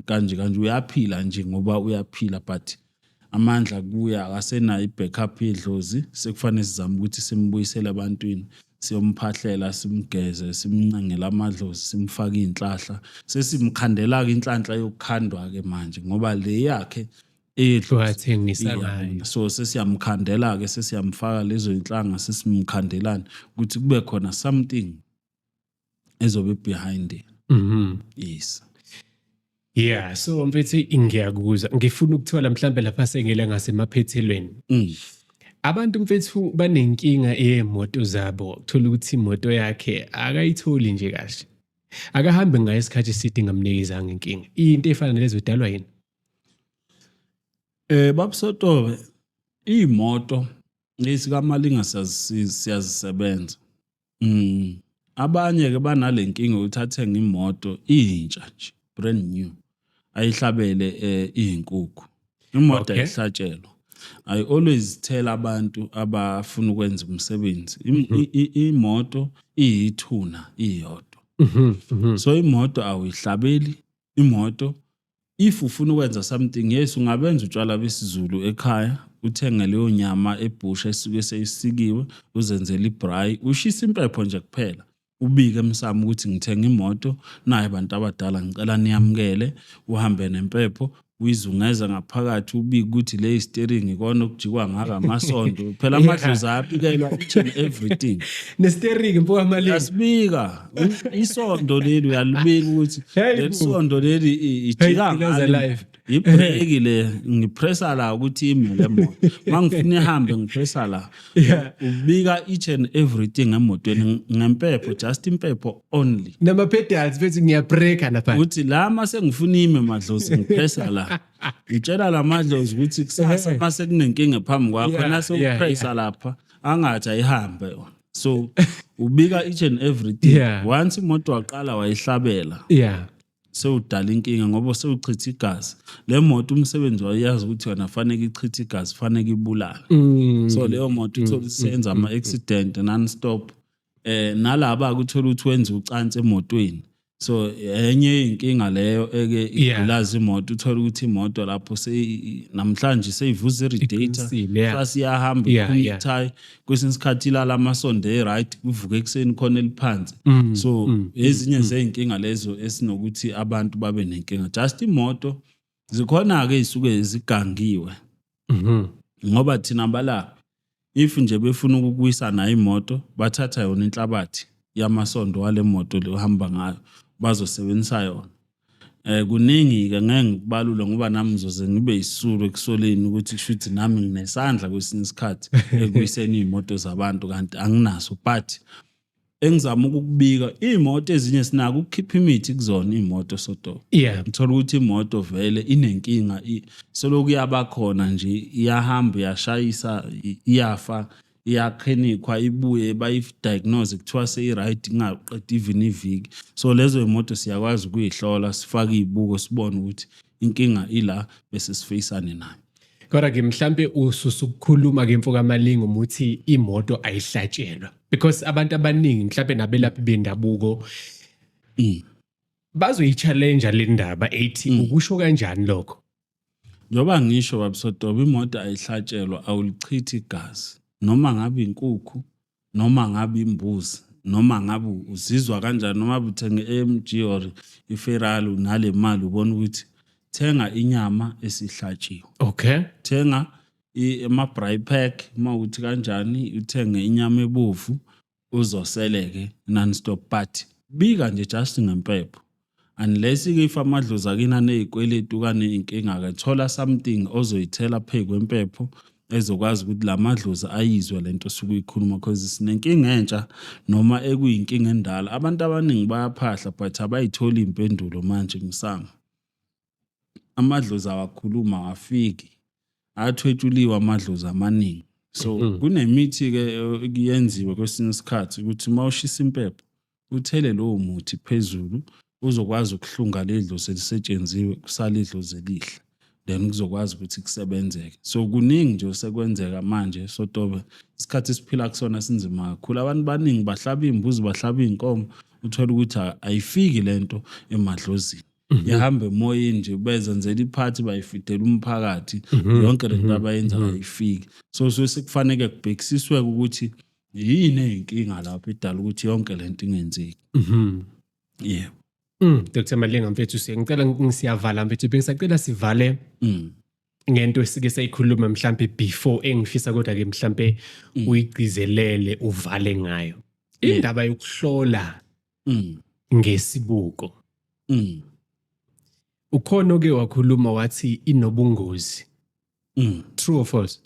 A: kanje kanje, uyaphila nje ngoba uyaphila, but amandla kuye akasenayo, i-backup yedlozi. Sekufanele sizame ukuthi simbuyisele ebantwini, siyomphahlela, simgeze, simncengele amadlozi, simfake iy'nhlahla, sesimkhandela-ke inhlanhla yokukhandwa-ke manje, ngoba le yakhe eyedlozi
B: Wathengisa ngayo.
A: So sesiyamkhandela-ke, sesiyamfaka lezo y'nhlanga, sesimkhandelani ukuthi kube khona something ezobe behind it. Yes.
B: Yeah, so mfethu ngiyakuzwa. Ngifuna ukuthola mhlambe lapha sengile ngasemaphethelweni. Abantu mfethu banenkinga yemoto zabo, thola ukuthi imoto yakhe akayitholi nje kahle. Akahambe ngayo isikhathi eside ingamnikezanga inkinga. Into efana nalezo idalwa yini?
A: Babusotobe, imoto lesikaMalinga siyazisebenza. Abanye ke banale nkinga ukuthi athenge imoto intsha nje, brand new. Ayihlabele izinkukhu. Imoto ayihlatshelwa. I always tell abantu abafuna ukwenza umsebenzi, imoto iyithuna iyodwa. So imoto awuyihlabeli, imoto if ufuna ukwenza something, yes, ungabenza utshwala besiZulu ekhaya, uthenge leyo nyama ebhusha esuke seyisikiwe, uzenzele ibraai, ushisa impepho nje kuphela, ubike emsamo ukuthi ngithenga imoto naye, abantu abadala ngicela niyamukele. Uhambe nempepho, uyizungeza ngaphakathi, ubike ukuthi le steering ikona okujikwa ngaka amasondo phela, amadlozi ayabikelwa each and everything.
B: Ne-steering, mfoka Malinga.
A: Uyasibika isondo leli, uyalibika ukuthi leli sondo leli ijika
B: ngale, live.
A: Ibhreki le ngipressa la ukuthi ime le moto, mangifuna ihambe ngipressa la. Ubika each and everything emotweni ngempepho, just impepho only.
B: Nama-pedals bethi ngiyabreka lapha.
A: Uthi la mase ngifuna ime, madlozi, ngipressa la. Ngitshela la madlozi ukuthi kusasa mase kunenkinga phambi kwakho, nase upressa lapha angathi ayihambe yona. So ubika each and everything. Once imoto waqala wayihlabela, sewudala inkinga ngoba sewuchitha igazi le moto. Umsebenzi wayo, iyazi ukuthi yona faneke ichithe igazi, faneke ibulale. So leyo moto uthola ukuthi seyenza ama-accident non-stop. Nalaba kuthola ukuthi wenza ucansi emotweni, so enye inkinga leyo eke igulaza imoto. Uthola ukuthi imoto lapho namhlanje seyivuza i-radiator.
B: Iqinisile, yeah.
A: Sasiyahamba, iphuma ithayi, kwesinye isikhathi ilala amasondo e-right, kuvuke ekuseni khona eliphansi. So ezinye zey'nkinga lezo esinokuthi abantu babe nenkinga, just imoto. Zikhona-ke ey'suke zigangiwe, ngoba thina abalaphi, if nje befuna ukukuwisa nayo imoto, bathatha yona inhlabathi yamasondo wale moto le ohamba ngayo, bazosebenzisa yona. Kuningi ke, ngeke ngikubalule ngoba nami ngizoze ngibe isisulu ekusoleni ukuthi kusho ukuthi nami nginesandla kwesinye isikhathi ekuyiseni iy'moto zabantu, kanti anginaso. But engizama ukukubika, iy'moto ezinye sinako ukukhipha imithi kuzona iy'moto sodo. Uthola ukuthi imoto vele inenkinga, selokhu yaba khona nje iyahamba iyashayisa, iyafa, iyakhenikwa, ibuye bayi-diagnose, kuthiwa seyi-right ingaqedi even iviki. So lezo imoto siyakwazi ukuyihlola, sifake iy'buko, sibone ukuthi inkinga ila, bese sifeyisane nayo.
B: Kodwa ke mhlambe ususukukhuluma ke, mfoka Malinga, umuthi imoto ayihlatshelwa, because abantu abaningi mhlambe nabelaphi bendabuko bazoyi-challenge le ndaba ethi ukusho kanjani lokho.
A: Njengoba ngisho, babusodoba, imoto ayihlatshelwa, awulichithi igazi, noma ngabe inkukhu, noma ngabe imbuzi, noma ngabe uzizwa kanjani, noma uthenge i-AMG or iFerrari unale mali, ubona ukuthi thenga inyama esihlatshiwe. Thenga ama-braai pack, uma ukuthi kanjani, uthenge inyama ebovu, uzoseleke non-stop, but bika nje just ngempepho, unless-ke if amadlozi akini aney'kweletu kaney'nkinga-ke, thola something ozoyithela phezu kwempepho ezokwazi ukuthi la madlozi ayizwe lento osuke uyikhuluma, because sinenkinga entsha noma ekuyinkinga endala. Abantu abaningi bayaphahla but abayitholi iy'mpendulo. Manje msamo amadlozi awakhuluma, awafiki, athwetshuliwe amadlozi amaningi. So kunemithi-ke ekuyenziwe kwesinye isikhathi ukuthi uma ushisa impepho uthele lowo muthi phezulu, uzokwazi ukuhlunga le dlozi elisetshenziwe, kusale idlozi elihle, then kuzokwazi ukuthi kusebenzeke. So kuningi nje osekwenzeka manje sotobe. Isikhathi esiphila kusona sinzima kakhulu. Abantu baningi bahlaba iy'mbuzi, bahlaba iy'nkomo, uthole ukuthi ayifiki lento emadlozini, ihamba emoyeni nje. Bezenzela iphathi, bayifidela umphakathi, yonke lento abayenza ayifiki. So sekufaneke kubhekisiswe ukuthi yini eyinkinga lapho idala ukuthi yonke lento ingenzeki. Yebo.
B: Dr Malinga mfethu, siyangicela, ngisiyavala mfethu, bengisacela sivale ngento esike sayikhuluma mhlambe before, engifisa kodwa ke mhlambe uyigcizelele, uvale ngayo. Indaba yokuhlola ngesibuko. Ukhona oke wakhuluma wathi inobungozi. True or false?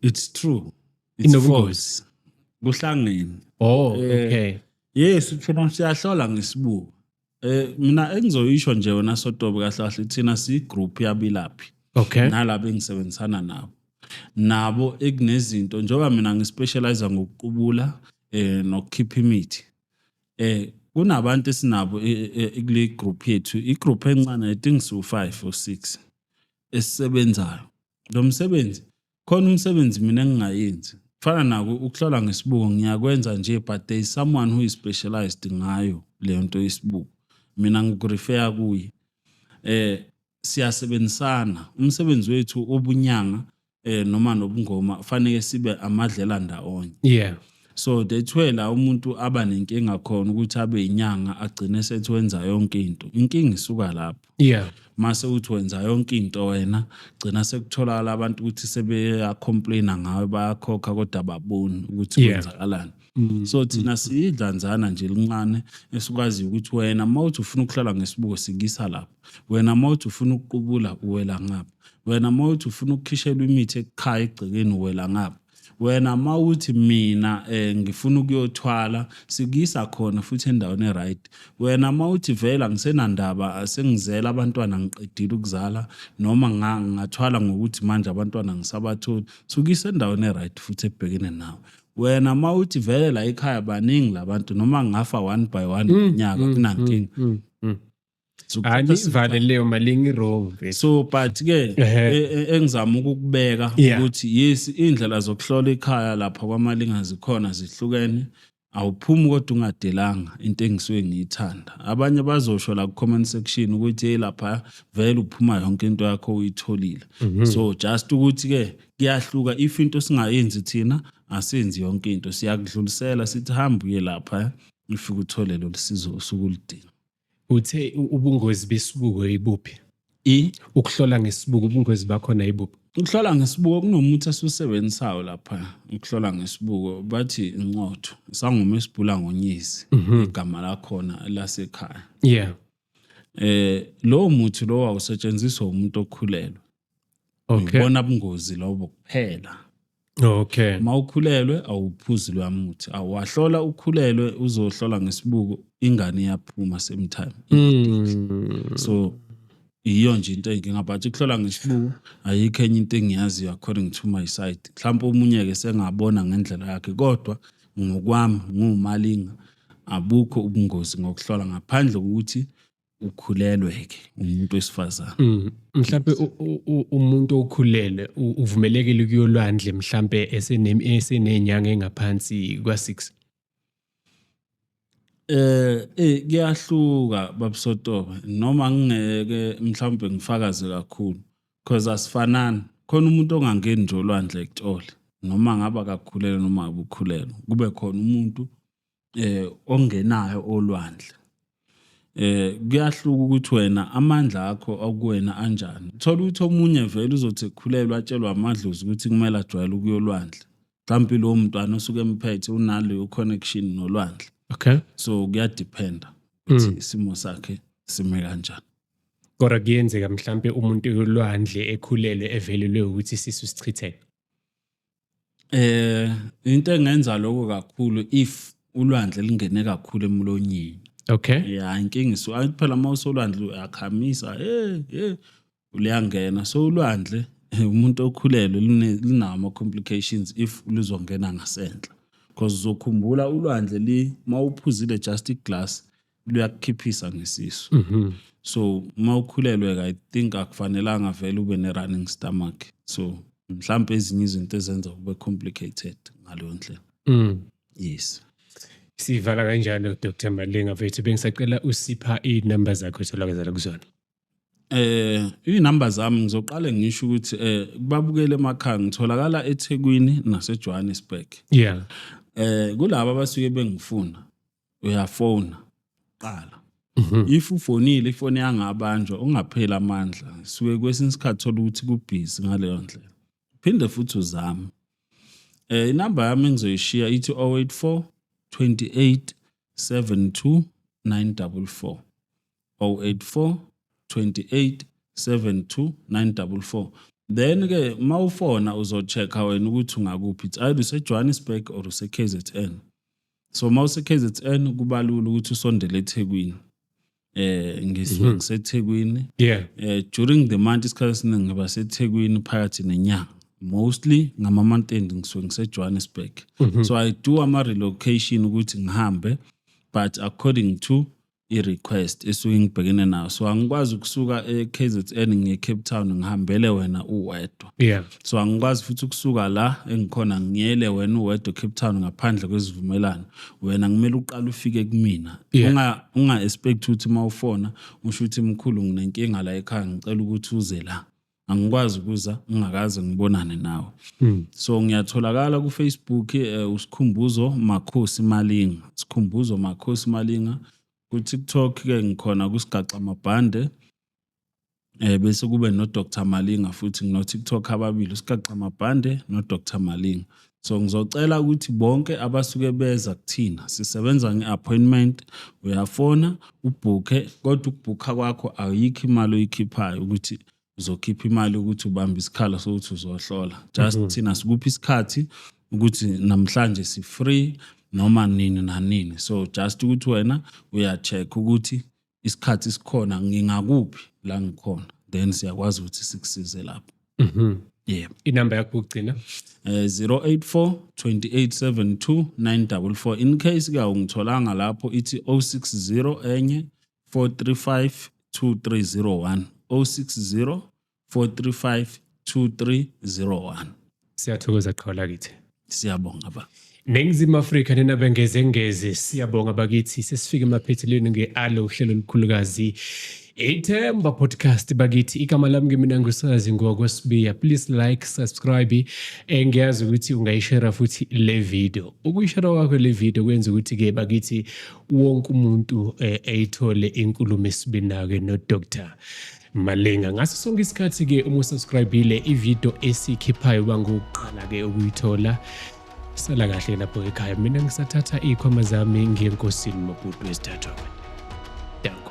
A: It's true. It's
B: Inobungozi.
A: false. Kuhlangene.
B: Oh, okay.
A: Yes, thina siyahlola ngesibuko. Mina engizoyisho nje wena Sotobe, kahle kahle thina si group yabelaphi. Nalabo engisebenzisana nabo. Nabo ekunezinto njengoba mina ngispecialize ngokuqubula nokukhipha imithi. Kunabantu esinabo kule group yethu, i-group encane, I think so 5 or 6 esisebenzayo. Lo msebenzi khona umsebenzi mina engingayenzi. Kufana nako ukuhlola ngesibuko, ngiyakwenza nje, but there is someone who is specialized ngayo leyo nto yesibuko. Mina ngikurefer kuye. Siyasebenzisana. Umsebenzi wethu obunyanga noma nobungoma fanele sibe amadlela ndawonye. So that's where la umuntu aba nenkinga khona ukuthi abe inyanga, agcine sethi wenza yonke into. Inkinga isuka lapho. Mase uthi wenza yonke into wena, gcina sekutholakala abantu ukuthi sebeya complaina ngawe, bayakhokha kodwa ababoni ukuthi kwenzakalani. So thina siyidlanzana nje lincane esikwaziyo ukuthi wena mawuthi ufuna ukuhlala ngesibuko, sikisa lapho. Wena mawuthi ufuna ukuqubula, uwela ngapha. Wena mawuthi ufuna ukukhishelwa imithi ekhaya egcekeni, uwela ngapha. Wena mawuthi mina ngifuna ukuyothwala, sikuyisa khona futhi endaweni e-right. Wena mawuthi vele angisenandaba, sengizela abantwana, ngiqedile ukuzala, noma ngathwala ngokuthi manje abantwana ngisabatholi, sikuyisa endaweni e-right futhi ebhekene nawe. Wena mawuthi vele la ekhaya baningi labantu, noma ngafa one by one ngonyaka kunankinga.
B: Anivale leyo Malinga, i-wrong mfethu.
A: So but ke engizama ukukubeka ukuthi yes, indlela zokuhlola ikhaya lapha kwaMalinga zikhona, zihlukene. Awuphumi kodwa ungadelanga into engisuke ngiyithanda. Abanye bazosho la ku comment section ukuthi hey, lapha vele uphuma yonke into yakho uyitholile. So just ukuthi ke kuyahluka. If into singayenzi thina, asenzi yonke into, siyakudlulisela, sithi hamba uye lapha, ufike uthole lo sizo osuke uludinga.
B: Uthe ubungozi besibuko ibuphi?
A: I
B: Ukuhlola ngesibuko, ubungozi bakhona ibuphi?
A: Ukuhlola ngesibuko, kunomuthi esiwusebenzisayo lapha ukuhlola ngesibuko, bathi incotho, isangoma esibhula ngonyezi, igama lakhona lasekhaya. Lowo muthi lo awusetshenziswa umuntu okhulelwe. Ubona ubungozi lobo kuphela. Mawukhulelwe awuphuzi loya muthi. Awahlola ukhulelwe uzohlola ngesibuko, ingane iyaphuma same time. So iyo nje into enginga, but ukuhlola ngesibuko ayikho enye into engiyaziyo according to my side. Mhlawumbe omunye ke sengabona ngendlela yakhe, kodwa ngokwami nguMalinga abukho ubungozi ngokuhlola ngaphandle kokuthi ukhulelwe ke umuntu wesifazane.
B: Mhlambe umuntu okhulelwe uvumelekile kuyolwandle mhlambe esenenyanga engaphansi kwa6?
A: Kuyahluka babuSotobe, noma ngingeke mhlawumbe ngifakaze kakhulu because asifanani. Khona umuntu ongangeni nje olwandle ekutshole noma ngaba kakhulelwe noma ngabe ukhulelwe, kube khona umuntu ongenayo olwandle. Kuyahluka ukuthi wena amandla akho akuwena anjani. Uthola ukuthi omunye vele uzothi ekhulelwe atshelwa amadlozi ukuthi kumele ajwayele ukuya olwandle. Mhlawumbe lowo mntwana osuke emphethe unaleyo connection nolwandle. So kuyadependa ukuthi isimo sakhe sime kanjani.
B: Kodwa kuyenzeka mhlambe umuntu olwandle ekhulelwe evelelwe ukuthi isisu sichitheke?
A: Into engenza lokho kakhulu if ulwandle lingene kakhulu emlonyeni. Yeah, inkinga isu phela uma usolwandle uyakhamisa, hey liyangena. So ulwandle, umuntu okhulelwe linawo ama complications if luzongena ngasenhla. Because uzokhumbula ulwandle li mawuphuzile just iglass luyakukhiphisa ngesisu. So mawukhulelwe, I think akufanelanga vele ube ne running stomach. So mhlawumbe ezinye izinto ezenza kube complicated ngaleyo ndlela. Yes.
B: Sivala kanjalo, Dr Malinga mfethu, bengisacela usipha inamba zakho etholakala kuzona.
A: Inamba zami ngizoqale ngisho ukuthi kubabukele emakhaya ngitholakala eThekwini naseJohannesburg. Kulabo abasuke bengifuna, uyafona qala. If ufonile ifoni yangabanjwa, ungapheli amandla. Suke kwesinye isikhathi thola ukuthi kubusy ngaleyo ndlela. Phinde futhi uzame. Inamba yami engizoyishiya ithi 084 28 72 944. 084 28 72 944. Then ke mawufona uzochecka wena ukuthi ungakuphi, it's either use-Johannesburg or use-KZN. So mawuse-KZN kubalula ukuthi usondele eThekwini. Ngisuke ngiseThekwini. During the month, isikhathi esiningi ngiba seThekwini phakathi nenyanga. Mostly ngama month end ngisuke ngise-Johannesburg. So I do ama relocation ukuthi ngihambe, but according to i-request esuke ngibhekene nayo. So angikwazi ukusuka e-KZN ngiye Cape Town ngihambele wena uwedwa. So angikwazi futhi ukusuka la engikhona ngiyele wena uwedwa eCape Town ngaphandle kwesivumelano. Wena kumele uqale ufike kumina. Unga expect ukuthi mawufona usho ukuthi, "Mkhulu, nginenkinga la ekhaya, ngicela ukuthi uze la." Angikwazi ukuza ngingakaze ngibonane nawe. So ngiyatholakala ku Facebook, uSikhumbuzo Makhosi Malinga, Sikhumbuzo Makhosi Malinga. Ku TikTok ke ngikhona kusigaxa mabhande, bese kube no Dr Malinga futhi. Ngino TikTok ababili, usigaxa mabhande no Dr Malinga. So ngizocela ukuthi bonke abasuke beza kuthina, sisebenza ngeappointment. Uyafona ubhukhe, kodwa ukubhukha kwakho ayikho imali oyikhiphayo ukuthi uzokhipha imali ukuthi ubambe isikhala sokuthi uzohlola. Just thina sikuphi isikhathi ukuthi namhlanje si free noma nini nanini. So just ukuthi wena uya-check ukuthi isikhathi sikhona, ngingakuphi la ngikhona, then siyakwazi ukuthi sikusize lapho. Yebo.
B: Inamba yakho yokugcina?
A: 084 2872 944. In case ke awungitholanga lapho, ithi 060 enye 435 2301, 060 435 2301.
B: Siyathokoza, qhawe lakithi.
A: Siyabonga ba.
B: Ningizimu Afrika, nina bengezengeze, siyabonga bakithi. Sesifike emaphethelweni nge-alo uhlelo olukhulukazi Ithemba Podcast bakithi. Igama lami ke mina ngusazi ngwakwasibiya. Please like, subscribe. Ngiyazi ukuthi ungayishare futhi le video. Ukuyishare kwakho le video kwenza ukuthi ke bakithi wonke umuntu eyithole inkulumo esibinake no Dr Malinga. Ngaso sonke isikhathi ke uma usubscribeile, ivideo esikhiphayo bangokuqala ke ukuyithola. Sala kahle lapho ekhaya. Mina ngisathatha iy'khwama zami ngiye enkosini Maputo esithathwa. Danko.